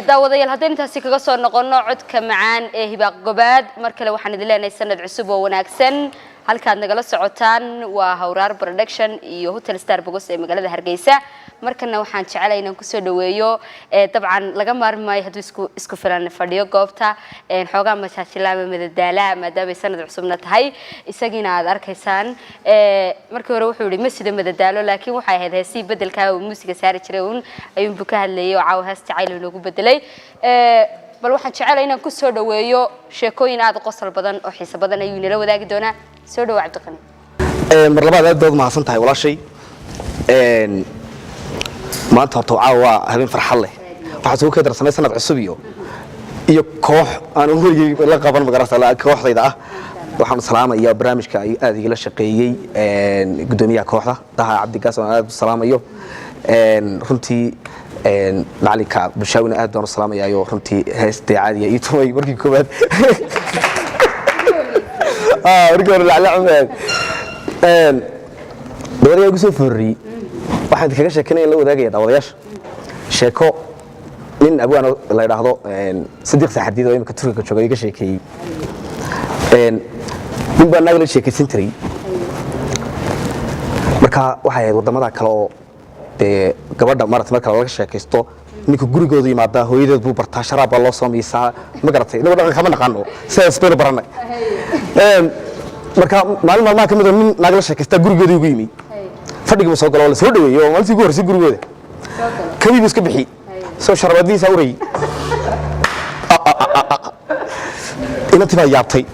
Daawadayaal, haddaynu intaasi kaga soo noqonno codka macaan ee Hibaaq Gobaad, mar kale waxaan idin leenahay sanad cusub oo wanaagsan. Halkaad nagala socotaan waa Hawraar Production iyo Hotel Star Bogos ee magaalada Hargeysa. Markana waxaan jecelahay inaan kusoo dhaweeyo, dabcan laga maarmi maayo hadduu isku filan fadhiyo goobta, xoogaa majaajilaama madadaala, maadaamay sanad cusubna tahay, isagiina aad arkaysaan. Markii hore wuxuu yihi ma sida madadaalo, laakiin waxay ahayd heesihii bedelkaa uu muusiga saari jiray uun ayuunbu ka hadlayay oo caawa hees jacayl inoogu bedelay. Bal waxaan jecelahay inaan kusoo dhaweeyo sheekooyin aad u qosol badan oo xiiso badan ayuu inala wadaagi doonaa. Soo dhawo, Cabdiqani. Mar labaad aad baad mahadsan tahay, walaashay. Maanta horta caawa waa habeen farxad leh. Waxaa soo ka darsamay sanad cusub iyo koox aan weligay la qaban, magarata, kooxdayda ah. Waxaan salaamayaa barnaamijka ay aad igala shaqeeyey gudoomiyaha kooxda, Daha Cabdigaas, oo aan aad u salaamayo. Runtii macalinka Bulshaawina aad baan u salaamayaayo. Runtii heestee caadiga ii tumay markii koowaad, markii hore laclacmaad daawadayaa igu soo foorariyey. Waxaan kaga sheekanaya, la wadaagaya daawadayaasha sheeko nin abwaan la yidhaahdo Sadiiq Saxadiid oo imika Turkiga jooga iga sheekeeyey. Nin baa naag la sheekaysan jiray. Marka waxay ahayd waddamada kale oo dee gabadha maarata marka laga sheekaysto, ninka gurigoodu yimaadaa, hooyadeed buu bartaa, sharaab baa loo soo miisaa, ma garatay? Inagu dhaqan kama naqaano, sidaas baynu barannay. Marka maalin maalmaha ka mid oo nin naag la sheekaystaa gurigooda ugu yimi, fadhigii buu soo galo, waa la soo dhaweeyey, oo maalintii ugu horreysay gurigooda kabii buu iska bixiyey, soo sharabaadihiisa urayey. Inantii baa yaabtay: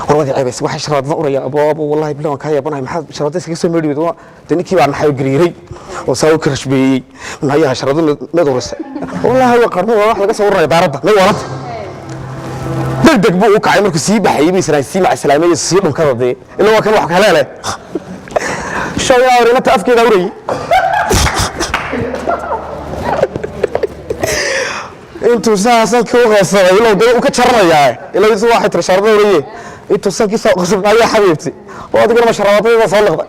"War waad ceebaysa, waxay sharabaadada uraya? Abo abo, wallahi billahi waan kaa yaabanahay, maxaad sharabaadada iskaga soo meedhi weyday?" Dee ninkii baa naxay oo gariiray oo saa u karashbeeyey: "Nayaha, sharabaadada meed urisay? Wallahi waa qarmo, waa wax laga soo ururaya daaradda, may walanta." Degdeg buu u kacay. Markuu sii baxayay bay israa sii macasalaameeyey, sii dhunkada, dee ila waa kan wax kale leh shay awr inanta afkeeda urayay. Intuu saasanka u qabsaday, ilow dee uu ka jaranayaa, ilow isu waxay tiri sharabada uraye, intuu sankiisa qabsaday: "Ayaa xabiibti, oo adiguna ma sharabaadada soo liqday?"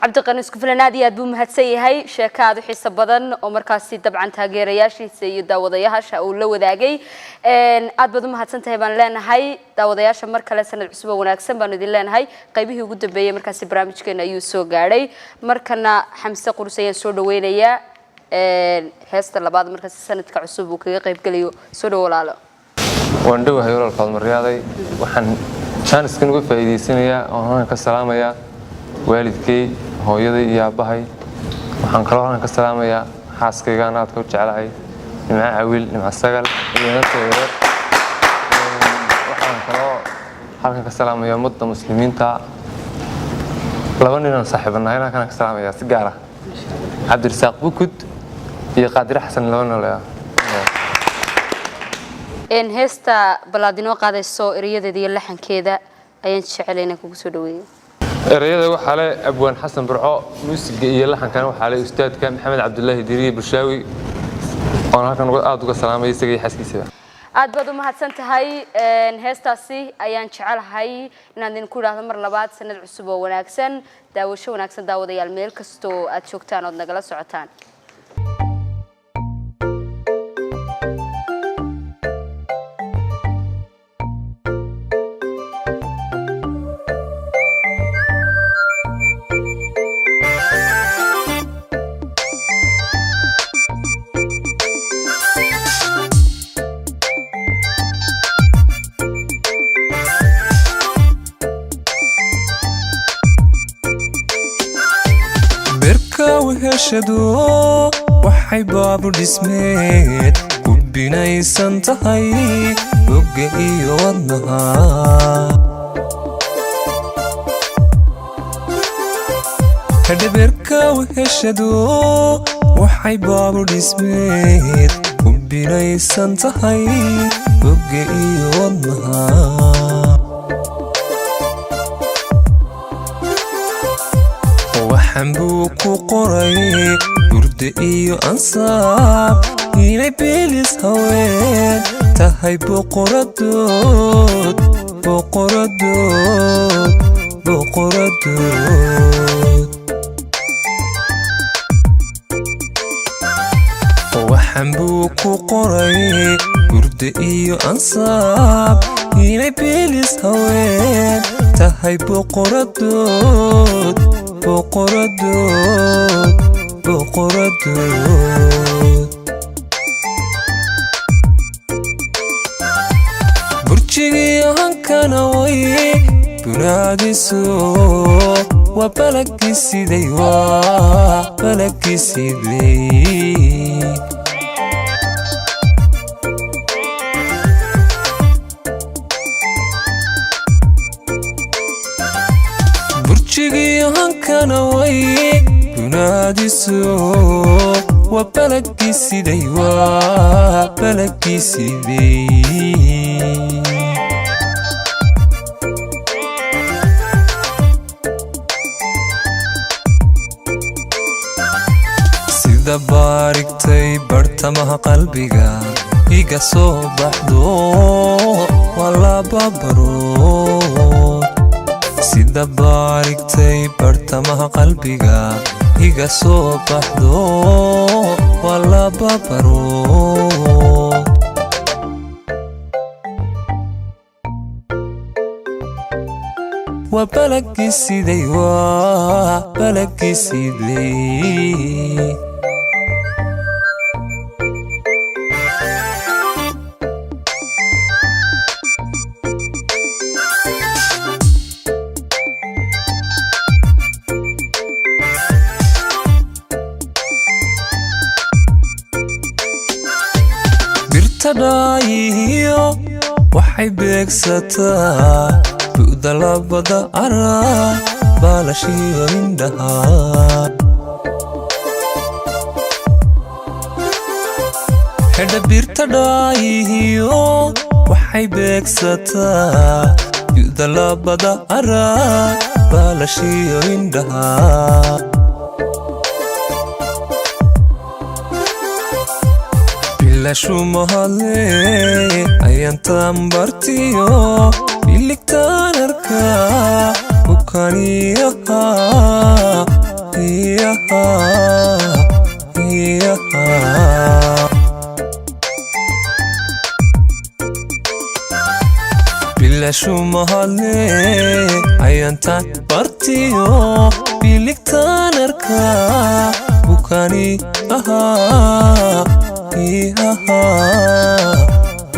Cabdiqani Isku Filan aad iyo aad buu mahadsan yahay. Sheeko aad u xiiso badan oo markaasi dabcan taageerayaashiisa iyo daawadayaasha uu la wadaagay, aad baad u mahadsan tahay baan leenahay. Daawadayaasha mar kale sanad cusub oo wanaagsan baanu idin leenahay. Qaybihii ugu dambeeyey markaasi barnaamijkeena ayuu soo gaadhay. Markana Xamse Qurus ayaan soo dhaweynayaa, heesta labaad markaasi sanadka cusub uu kaga qaybgelayo. Soo dhawo, walaalo. Waan dhowahay, walaal Faadmaryaaday. Waxaan jaaniskan uga faa'iidaysanayaa oo halkan ka salaamayaa waalidkay, hooyaday iyo aabbahay. Waxaan kaloo halkan ka salaamayaa xaaskaygaan aadka u jeclahay, Nimco Cawiil, Nimco Sagal, iyo inantayda yar. Waxaan kaloo halkan ka salaamayaa ummadda muslimiinta. Laba nin aan saaxiibanahay halkan ka salaamayaa si gaar ah, Cabdirasaaq Bukud iyo Qaadir Xasan, laba nin oo Heesta balaad inoo qaadayso, erayadeeda iyo laxankeeda ayaan jecelay inaan kugu soo dhaweeyo. Erayada waxaa leh abwaan Xasan Burco, muusiga iyo laxankana waxaa leh ustaadka Maxamed Cabdulaahi Diriye Bulshaawi, oon halkan aad uga salaamay isaga iyo xaaskiisaba. Aad baad u mahadsan tahay. Heestaasi ayaan jecelahay inaan idinku idhaahdo mar labaad sanad cusub oo wanaagsan, daawasho wanaagsan, daawadayaal, meel kastoo aad joogtaan ood nagala socotaan. Birka weheshado waxay baabu dhismeed ku binaysan tahay bogga iyo wadnaha. Hadhibirka weheshado waxay baabu dhismeed ku binaysan tahay bogga iyo wadnaha. Waxaan buu ku qoray gurde iyo ansaab inay bilis haween tahay, boqoradood, boqoradood, boqoradood. Subxan buu ku qoray gurde iyo ansaab inay bilis haween tahay boqoradood, boqoradood, boqoradood. Burjigiyo hankana way bunaadiso, waa balagii siday, waa balagii siday. Burjigiyo hankana way bunaadiso, waa balagii siday, waa balagii siday. Sida baarigtay bartamaha qalbiga iga soo baxdo, waa laba barood. Sida baarigtay bartamaha qalbiga iga soo baxdo, waa laba barood. Waa balagii siday, waa balagii siday. Birta dhaayihiyo waxay beegsataa bu'da labada araa, baalashiyo indhaha. Xedha birta dhaayihiyo waxay beegsataa bu'da labada araa, baalashiyo indhaha. Bilashu mahadle ayantan bartiyo biligtaan arkaa bukaniyaha iyaha iyaha. Bilashu mahadle ayantan bartiyo biligtaan arkaa bukani ahaa iyaha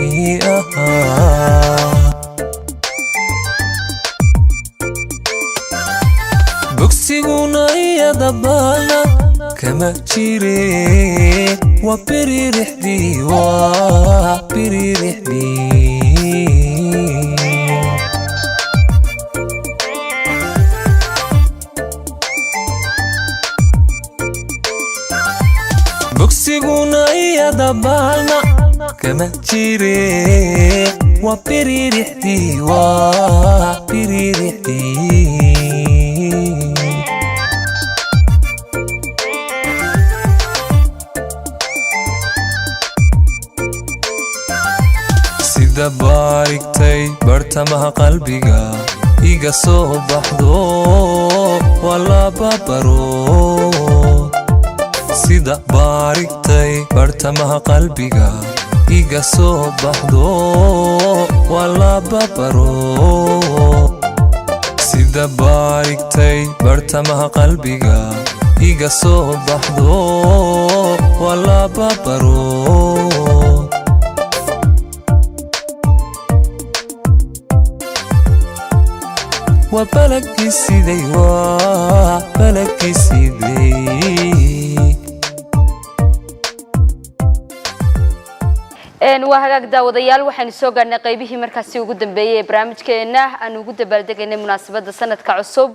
iyaha. Bogsiguna iyada baana kama jire, waa biririxdii, waa biririxdii. Bogsiguna iyada baana kama jire, waa biririxdii, waa biririxdii. Sida baarigtay bartamaha qalbiga iga soo baxdo, waa laba barood. Sida baarigtay bartamaha qalbiga iga soo baxdo, waa laba barood. Sida baarigtay bartamaha qalbiga iga soo baxdo, waa laba barood. Waa balagii siday, waa balagii siday. Waa hagaag daawadayaal, waxaynu soo gaadhnay qaybihii markaasi ugu dambeeyey ee barnaamijkeena aan ugu dabaaldegaynay munaasabadda sanadka cusub.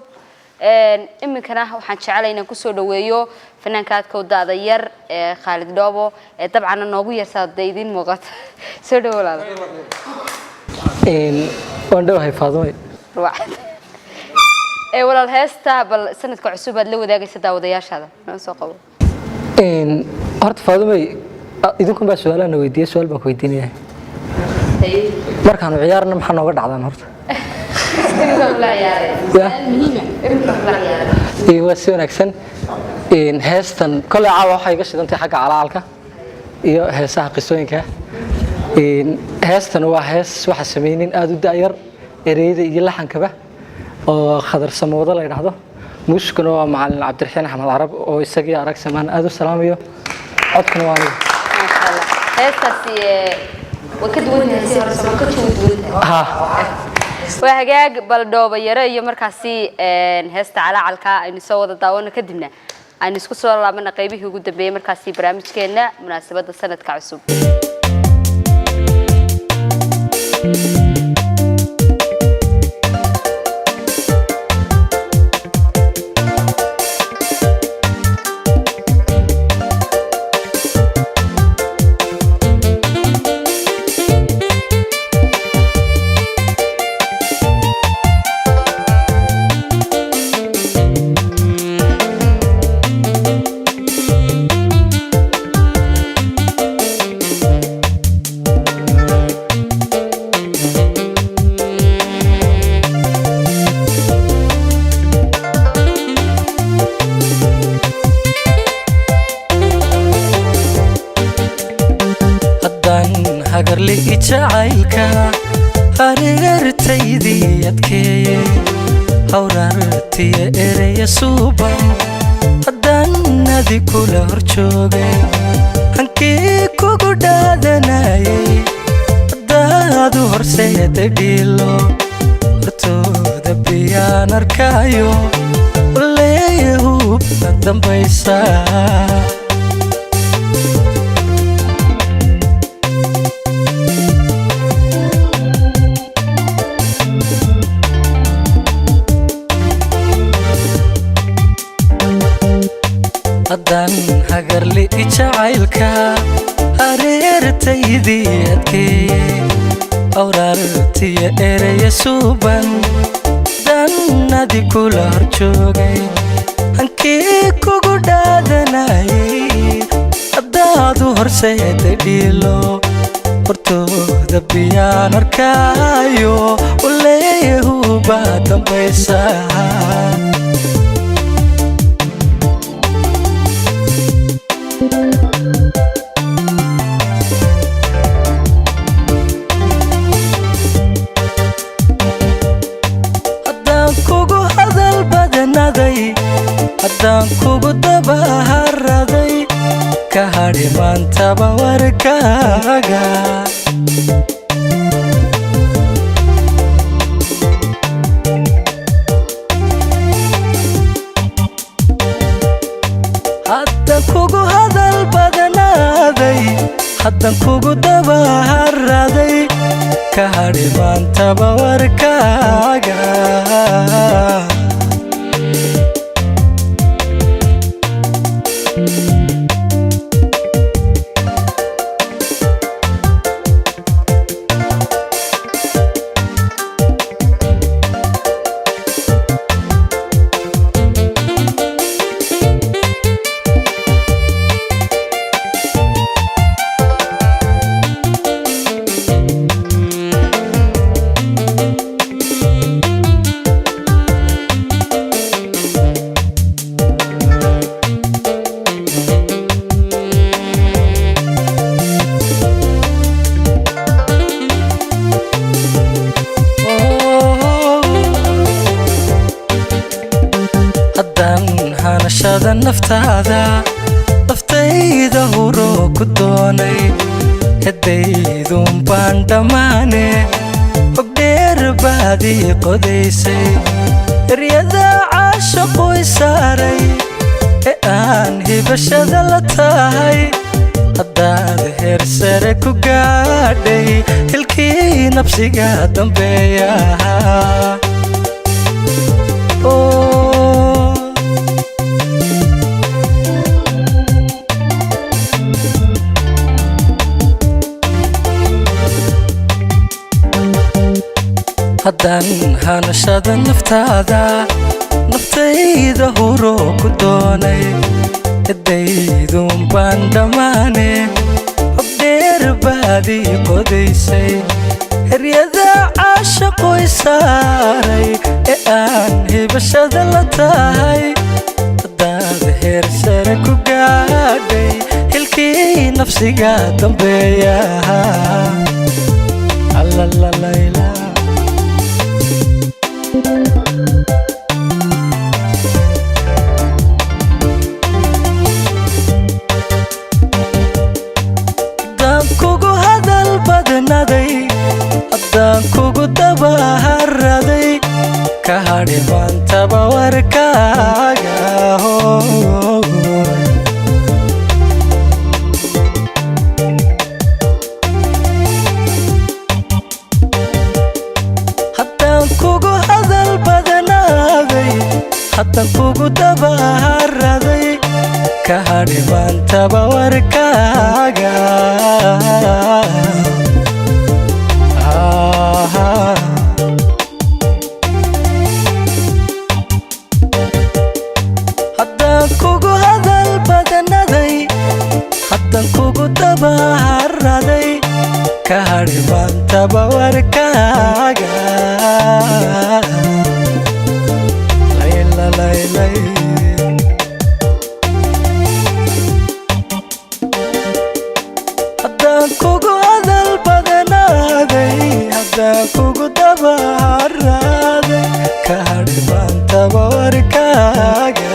Iminkana waxaan jeclay inaan kusoo dhaweeyo fanaanka aadka u daada yar ee Khaalid Dhoobo, ee dabcanna noogu yarsaa dee idiin muuqata. Soo dhawo walaalo. Waan dhowahay, Faadumay. Ee walaal, heesta bal sanadka cusub aad la wadaagaysa daawadayaashaada noo soo qabo. Horta Faadumay, idinkun baa su-aalaha weydiiya, su-aal baan ku weydiinaya. Markaanu ciyaarna maxaa nooga dhacdaan horta? Ya. Waa si wanaagsan. Heestan koley caawa waxay iga shidantay xagga calaalka. Iyo heesaha qisooyinka. Heestan waa hees waxa sameynin aada u da'yar, ereyada iyo laxankaba oo Khadar Samoodo la yidhaahdo. Muusikuna waa macalin Cabdiraxiin Axmed Carab oo isagii arag samaan aada u salaamayo. Codkuna waa aniga. Maasha Allah, heestaasi way ka duwan tahay si hore, soo ka duwan tahay. Ha. Waa hagaag. Bal Dhooba Yare iyo markaasi heesta Calaacalka aynu soo wada daawano, kadibna aynu isku soo laabana qaybihii ugu dambeeyey markaasi barnaamijkeena munaasabadda sanadka cusub. Haddaan hagarli jacaylka hareertaydii adkeeye, hawraartiya ereya suuban haddaan adi kula hor joogay, hankii kugu dhaadanayay haddaadu horseeda dhiilo, hortooda biyaan arkaayo waleehubna dambaysa. Haddaan hagarli jacaylka hareertaydii adkeeye, awraartiya ereya suuban dan adi kula hor joogay, hankii kugu dhaadanayay haddaadu horseeda dhiilo, hortooda biyaan arkaayo waleehubaa dambaysa. Haddaan kugu hadal badanaday, haddaan kugu dabaharaday, ka hadhi maantaba warkaaga. Haddaan kugu hadal badanaaday, haddaan kugu dabaharaday, ka hadhi maantaba warkaaga. Haddaan hanashada naftaada naftayda huro ku doonay, hedaydun baan dhammaane ogdheer baad ii qodaysay, eryada caashaqu i saaray ee aan hibashada la tahay, haddaad heer sare ku gaadhay hilkii nabsiga dambeeya. Oh. Haddaan hanashada naftaada naftayda huro ku doonay, cidaydun baan dhammaane hobdheer baad ii qodaysay, heryada caashaqu i saaray ee aan hibashada la tahay, haddaad heer sare ku gaadhay hilkii. Nafsiga dambeeya. Alalalayla. Haddaan kugu hadal badnaday, haddaan kugu dabaharaday, ka hadhi maantaba warkaaga. Haddaan kugu hadal badnaaday, haddaan kugu dabaharaday, ka hadhi maantaba warkaaga. Haddaan kugu hadal badnaday, haddaan kugu dabaharaday, ka hadhi maantaba warkaaga. Layla, laylay. Haddaan kugu hadal badnaaday, haddaan kugu dabaharaday, ka hadhi maantaba warkaaga.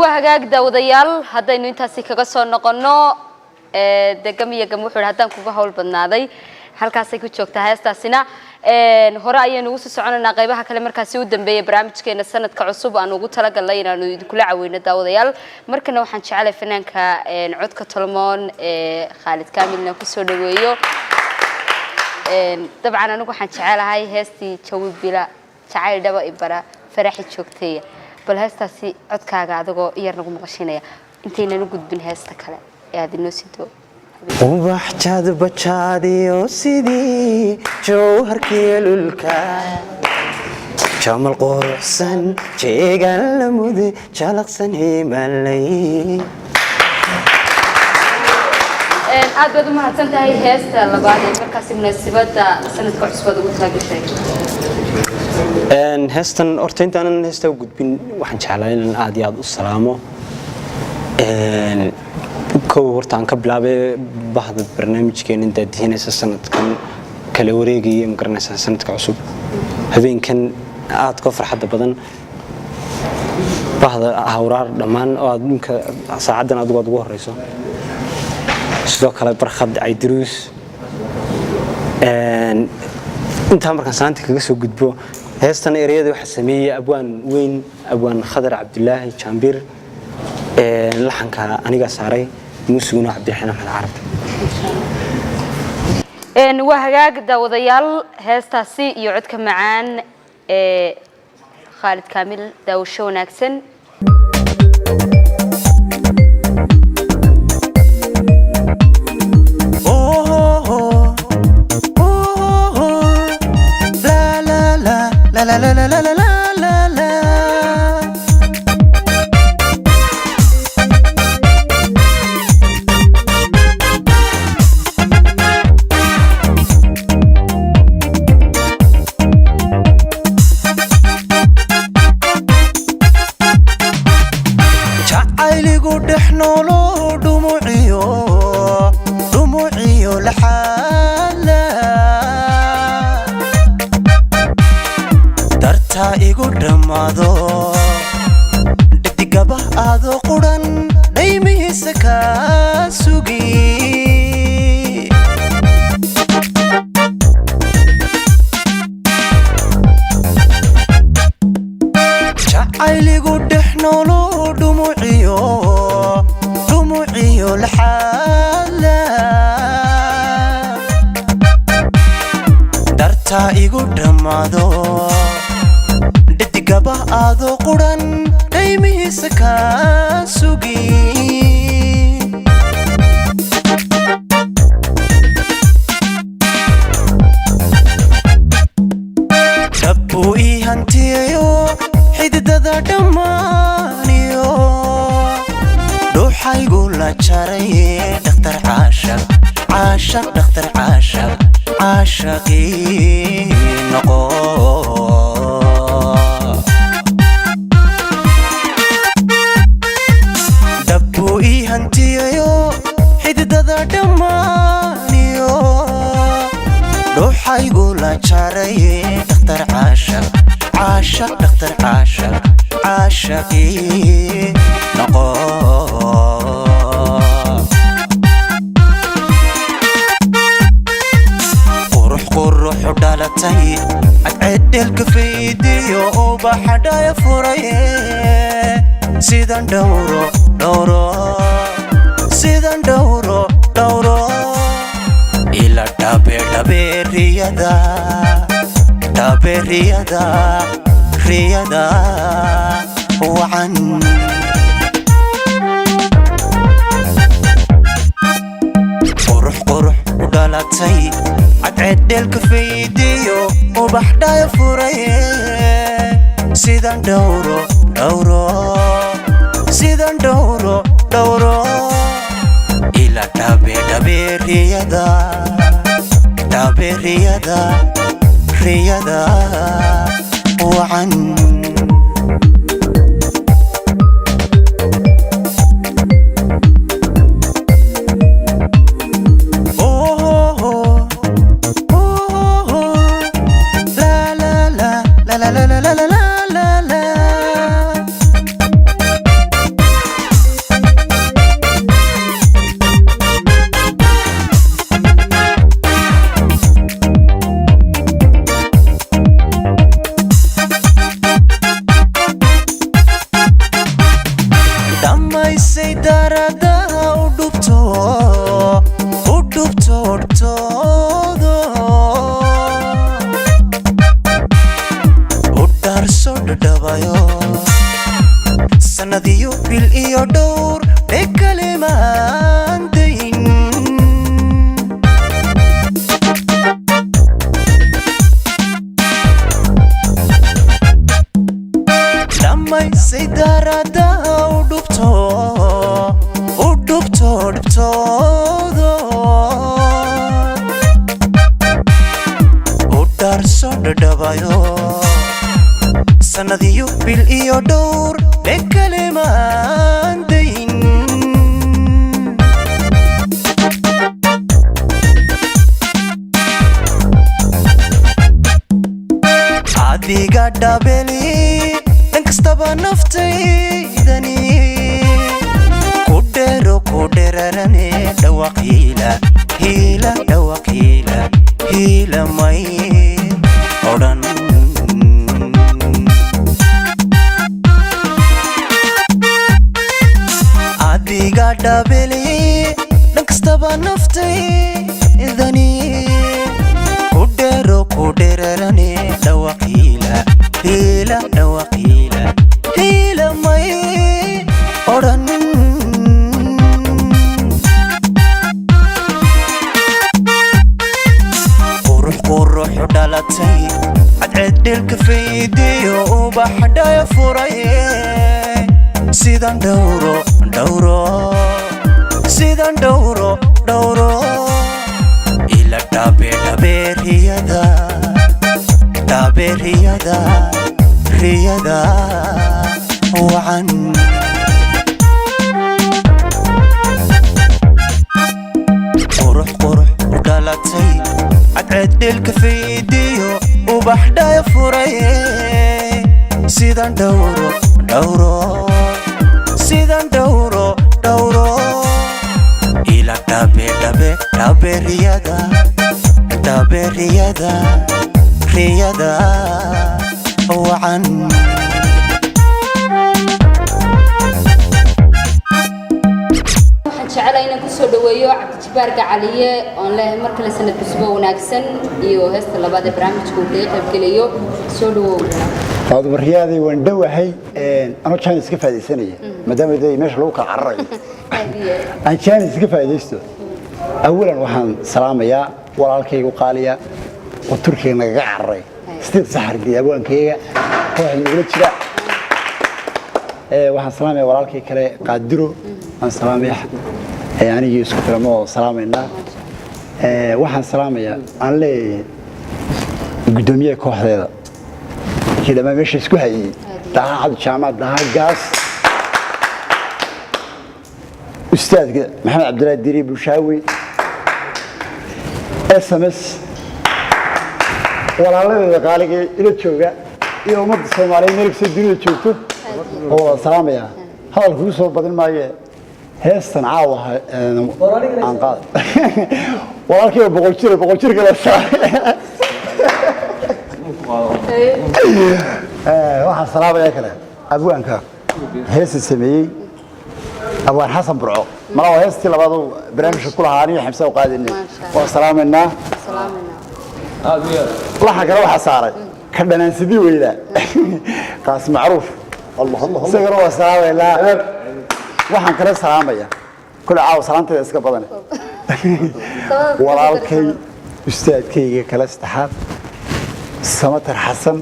Waa hagaag daawadayaal, haddaynu intaasi kaga soo noqonno degam iyo gam, wuxuu yidhi haddaan kuga hawl badnaaday, halkaasay ku joogtaa heestaasina. Hore ayaynu ugu sii soconaynaa qaybaha kale markaasi u dambeeyay barnaamijkeena sanadka cusub aan ugu talagalnay inaanu idinkula caweyno daawadayaal. Markana waxaan jecelahay fanaanka codka tolmoon ee Khaalid Kaamilna kusoo dhaweeyo. Dabcan anigu waxaan jecelahay heestii Jawi Bila Jacayl Dhaba Ibara Faraxi Joogteeya. Bal heestaasi codkaaga adigoo iyar nagu maqashiinaya intaynan u gudbin heesta kale ee aad inoo sido. Ubax jadbajaadiyo sidii jawharkii lulka, jamal quruxsan jeegan la mude jalaqsan himalay. Aad baad u mahadsan tahay. Heesta labaad ee markaasi munaasabada sanadka cusub aad ugu talagashay? Heestan horta intaanan heesta u gudbin, waxaan jeclaa inaan aad iyo aad u salaamo. Kow horta aan ka bilaabay bahda barnaamijkeena daadihinaysa sanadkan kala wareegaya, ma garanaysaa, sanadka cusub habeenkan aad ka farxadda badan, bahda Hawraar dhammaan oo aad ninka saacaddan adigu aad ugu horeyso, sidoo kale Barkhad Caydiruus. Intaa markaan salaanta kaga soo gudbo, heestan ereyada waxaa sameeyey abwaan weyn, abwaan Khadar Cabdulaahi Jaambir. Laxanka anigaa saaray, muusiguna Cabdiraxiin Axmed Carab. Waa hagaag daawadayaal, heestaasi iyo codka macaan ee Khaalid Kaamil, daawasho wanaagsan. La la la la la la la la la la la. Jacayligu dhex noolo dhumuciyo dhumuciyo laxaala dartaa igu dhammaado, dhadigaba aadoo quran dhaymihiisa kaa sugi. Jacayligu dhex noolo dhumuciyo dhumuciyo laxaala dartaa igu dhammaado, dhadigaba aadoo quran dhaymihiisa kaa sugi. Dhabbuu ii hantiyayo xididada dhammaaniyo dhuuxaygu la jaray, dhakhtar caashaq caashaq, dhakhtar caashaq caashaqii noqo. Hantiyayo xididada dhammaaniyo dhuuxaygu la jaray. Dhakhtar caashaq, caashaq, dhakhtar caashaq, caashaqii noqo. Qurux quruxu dhalatay, cadceeddheelka faydiyo ubaxa dhaya furaye. Sidan dhowro dhowro, sidan dhowro dhowro, ila dhabe dhabe riyada, dhabe riyada, riyada wacan. Qurux qurux u dhalatay, cadceeddheelka faydiyo ubax dhaya furaye. Sidan dhowro dhowro, sidan dhowro dhowro, ila dhabe dhabe riyada, dhabe riyada, riyada wacan. Oh, oh, oh, la la la la la la la la la la la. Dhammaysay daradaha u dhubto, u dhubto dhubtoodo, u dhaarso dhadhabayo sannadiyo bil iyo dhowr ee kalimaan dayn. Dhammaysay daradaha u dhubto, u dhubto dhubtoodo, u dhaarso dhadhabayo sannadiyo bil iyo dhowr ee kalimaan dayn. Adiga dhabeli dhan kastaba naftaydani ku dheero, ku dherarane dhawaaq hiila hiila, dhawaaq hiila hiila may odhan. Adiga dhabeli dhan kastaba naftaydani ku dheero, ku dherarane dhawaaq hiila hiila, dhawaaq hiila hiila may odhan. Qurux quruxu dhalatay, cadceeddheelka faydiyo ubax dhaya furaye. Sidan dhowro dhowro, sidan dhowro dhowro, ila dhabe dhabe riyada, dhabe riyada, riyada wacan. Qurux qurux u dhalatay, cadceeddheelka faydiyo ubax dhaya furaye. Sidan dhowro dhowro, sidan dhowro dhowro, ila dhabe dhabe dhabe riyada, dhabe riyada, riyada wacan. Waxaan jecelahay inaan kusoo dhaweeyo Cabdijabaar Gacaliye oon leeyahay mar kale sanad cusub oo wanaagsan iyo heesta labaad ee barnaamijka uu kaga qaybgelayo. Soo dhawow. Faaduma Riyaaday, waan dhowahay. Anoo jaanis ka faa'iidaysanaya, maadaama dee meesha lagu kala cararayo, aan jaanis ka faa'iidaysto. Awalan waxaan salaamayaa walaalkaygu qaaliya oo Turkiga nagaga cararay, sideed saxargii, abwaankayga kooxda nagula jira. Waxaan salaamaya walaalkay kale Qaadiro, waan salaamaya. Anigii isku filamo oo salaamaynaa. Waxaan salaamayaa aan leeyahay guddoomiyaha kooxdeeda kii dhammaan meesha isku hayay, Daha Cabdi Jaamac Daha Gaas. Ustaadka Maxamed Cabdilaahi Diri Bulshaawi, SMS, walaaladeeda qaaliga ila jooga iyo ummadda Soomaaliyeed meel kasta dunida joogto oo wada salaamaya. Hadal kugu soo badin maaye, heestan caawa aan qaad walaalkayga 100 jir, 100 jirka la saaray. Waxaan salaamaya kale abwaanka heesta sameeyey, Abwaan Xasan Burco. Mala waa heestii labaad oo barnaamijka ku lahaa aniga Xamsa u qaadinay. Waan salaamaynaa. Laxa kale waxaa saaray ka dhanaansidii weynaa, Qaas Macruuf, isagana waa salaamaynaa. Waxaan kale salaamaya kule caawa salaanteeda iska badane walaalkay, ustaadkayga kale saddexaad, Samatar Xasan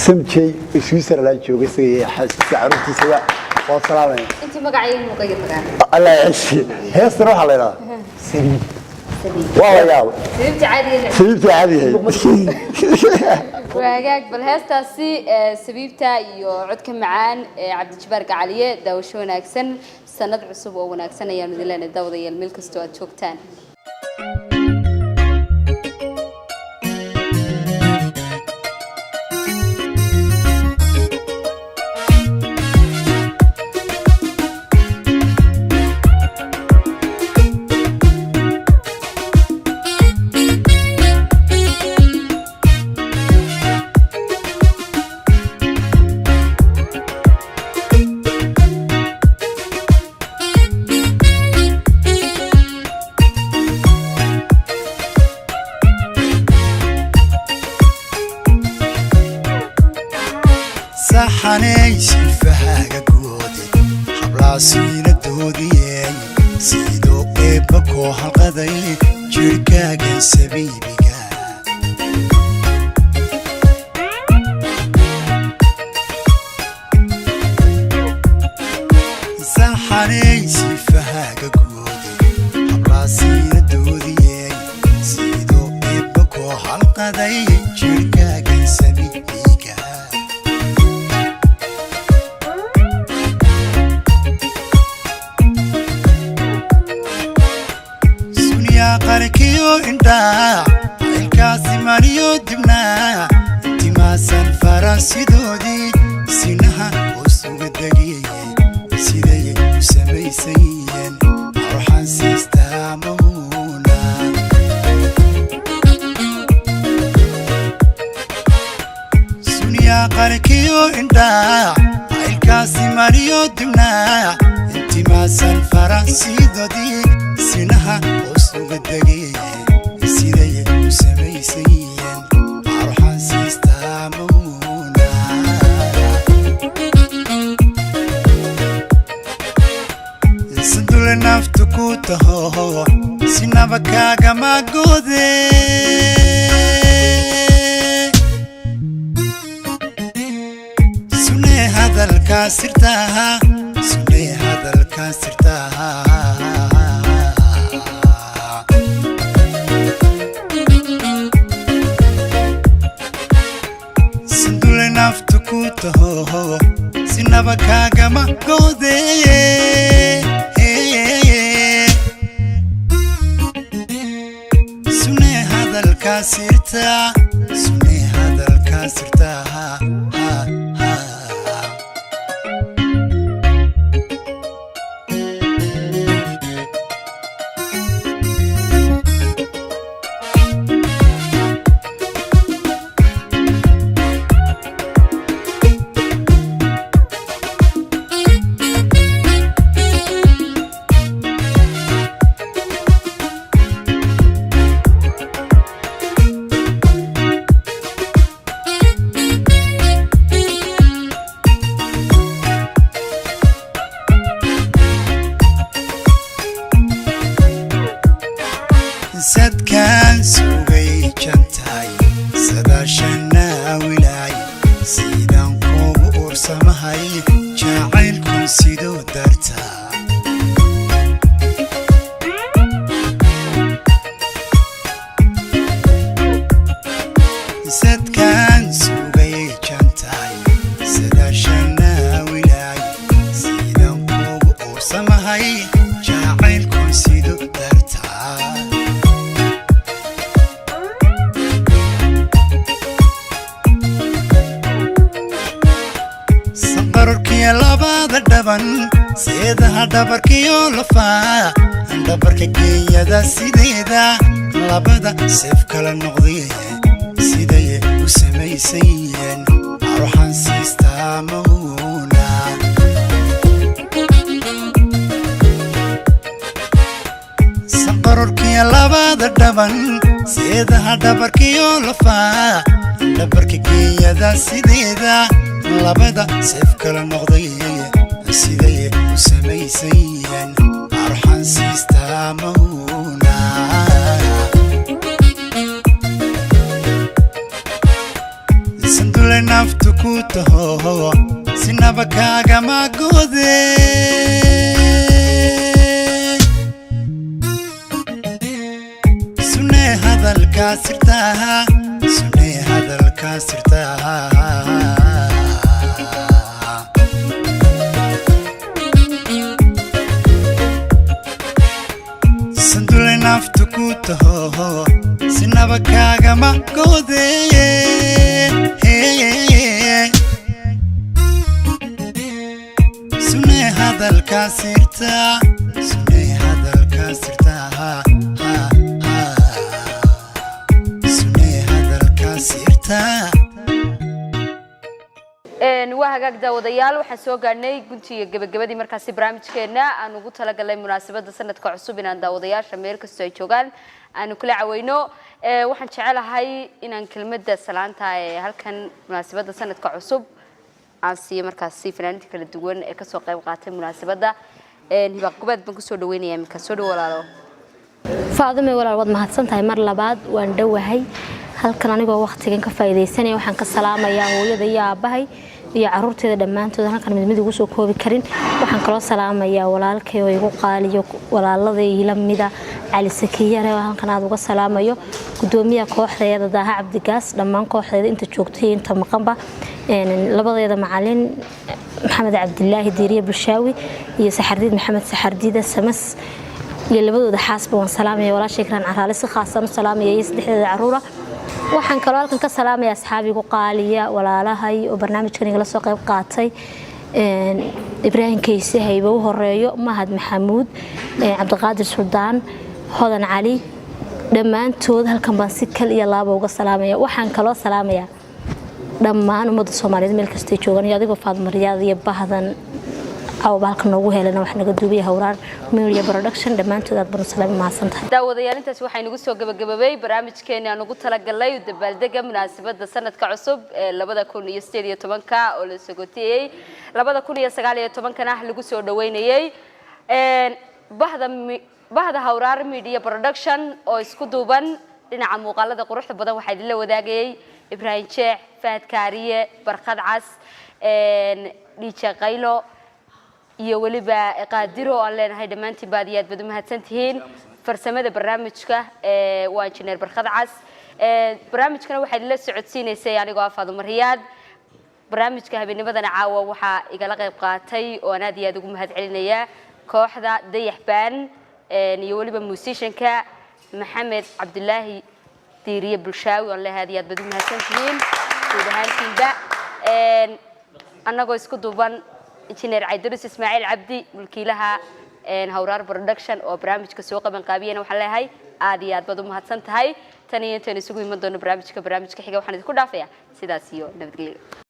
Samjey, Switzerland jooga, isaga iyo xaaskiisa, caruurtiisaba waa salaamaya. Intii magacayga muqayir tagaan. Allah yacishi. Heestana waxaa la yidhahdaa Sabiib. Waa la yaabo. Sabiibta caadiga. Sabiibta caadiga. Waagaag, bal heestaasi Sabiibta iyo codka macaan ee Cabdijabaar Gacaliye. Daawasho wanaagsan, sanad cusub oo wanaagsan ayaanu idin leenahay daawadayaal meel kastoo aad joogtaan. Saxanay shifahaaga goode, hablaasiina doodiyey, sidoo eebba koo halqaday jidhkaagan sabiibiga. Saxanay shifahaaga goode, hablaasiina doodiyey, sidoo eebba koo halqaday jidhkaagan sabiibiga. Sunyaa qarkiyo indhaa, ilkaasi mariyo dibnaa, intimaasan faransidoodii sinaha hoosuga degiyey, siday u samaysayeen ruuxan siistaa mahuuna. Sunyaa qarkiyo indhaa, ilkaasi mariyo dibnaa, intimaasan faransidoodii sinaha hoosuga degiyey, siday u samaysayeen ruuxan siistaa mahuuna. Sandule naftu ku taho, sinaba kaagama gode. Sune hadalkaa sirtaha, sune hadalkaa sirtaha. Sandule naftu ku taho, sinaba kaagama gode. Sune hadalkaa sirta, sune hadalkaa sirta. Sadkaan sugay jantaay, sadaashanaa wilaay, sidaan kuugu uursamahay jacaylkun sidoo dartaa. Sadkaan sugay jantaay, sadaashanaa wilaay, sidaan kuugu uursamahay. Seedaha dhabarkiyo lafaa dhabarka geeyada sideeda labada seef kala noqdee siday u samaysayeen ruuxan siistaa mauna. Sanqarorkiyo labada dhaban seedaha dhabarkiyo lafaa dhabarka geeyada sideeda labada seef kala noqday siday u samaysayeen ruuxan siistaa mauna. Sandule naftu ku taho sinaba kaagama gode. Sunee hadalkaa sirtaa, sunee hadalkaa sirtaa. Sandule naftu ku taho sinaba kaagama gode. Sunee hadalkaa sirtaa, sunee hadalkaa sirtaa, sunee hadalkaa sirtaa. Waa hagaag daawadayaal, waxaan soo gaadhnay guntiga gebagabadii markaasi barnaamijkeena aan ugu talagalnay munaasabadda sanadka cusub inaan daawadayaasha meel kastoo ay joogaan aanu kula caweyno. Waxaan jecelahay inaan kelmadda salaanta ee halkan munaasabadda sanadka cusub aan siiyo markaasi fanaaniinta kala duwan ee kasoo qayb qaatay munaasabadda. Hibaaq Gubaad baan kusoo dhaweynayaa iminka. Soo dhow walaalo. Faadume walaal, waad mahadsan tahay mar labaad, waan dhowahay. Halkan anigoo waqtigan ka faa'iidaysanaya waxaan ka salaamayaa hooyada iyo aabbahay iyo caruurteeda dhammaantood, halkan mid mid ugu soo koobi karin. Waxaan kaloo salaamayaa walaalkay oo igu qaaliyo, walaalada ila mida Cali Sakiyare oo halkan aad uga salaamayo, gudoomiyaha kooxdeeda Daaha Cabdigaas, dhammaan kooxdeeda inta joogtay iyo inta maqanba, labadeeda macalin Maxamed Cabdilaahi Diiriye Bulshaawi iyo Saxardiid Maxamed Saxardiida Samas iyo labadooda xaasba waan salaamaya. Walaashay Karaan Caraale si khaasan u salaamaya iyo saddexdeeda caruura. Waxaan kaloo halkan ka salaamaya asxaabigu qaaliya, walaalahay oo barnaamijkan igala soo qayb qaatay, Ibraahim Kayse Haybe u horeeyo, Mahad Maxamuud, Cabdiqaadir Suldaan, Hodan Cali, dhammaantood halkan baan si kal iyo laaba uga salaamaya. Waxaan kaloo salaamayaa dhammaan ummadda Soomaaliyeed meel kastay joogaan iyo adigoo Faadmaryaad iyo bahdan cawaba halkan noogu helana wax naga duubaya Hawraan Media Production, dhammaantood aad baan u salaami. Mahadsan tahay. Daawadayaal, intaasi waxaa inagu soo gabagababay barnaamijkeeni aan ugu talagalnay dabaaldega munaasabadda sanadka cusub ee 2018-ka oo la sogotiyey, 2019-kana lagu soo dhaweynayey. Bahda Hawraar Media Production oo isku duuban dhinaca muuqaalada quruxda badan waxaa idinla wadaagayay Ibraahim Jeex, Fahad Kaariye, Barkhad Cas, DJ Qaylo iyo weliba Qaadiro oo aan leenahay dhammaantiin baad iyo aad baad u mahadsantihiin. Farsamada barnaamijka waa injineer Barkhad Cas. Barnaamijkana waxaa idinla socodsiinaysay anigoo ah Faadumo Riyaad. Barnaamijka habeennimadana caawa waxaa igala qayb qaatay oo aan aad iyo aad ugu mahad celinayaa kooxda Dayax Baan iyo weliba musicianka Maxamed Cabdilaahi Diiriye Bulshaawi oon leeyahay aad iyo aad baad u mahadsantihiin guud ahaantiinba. Annagoo isku duuban, injineer Caydarus Ismaaciil Cabdi, mulkiilaha Hawraar Production oo barnaamijka soo qaban qaabiyana, waxaan leeyahay aad iyo aad baad u mahadsan tahay. Tan iyo intaan isugu iman doono barnaamijka xiga, waxaan idinku dhaafayaa sidaas iyo nabadgelyo.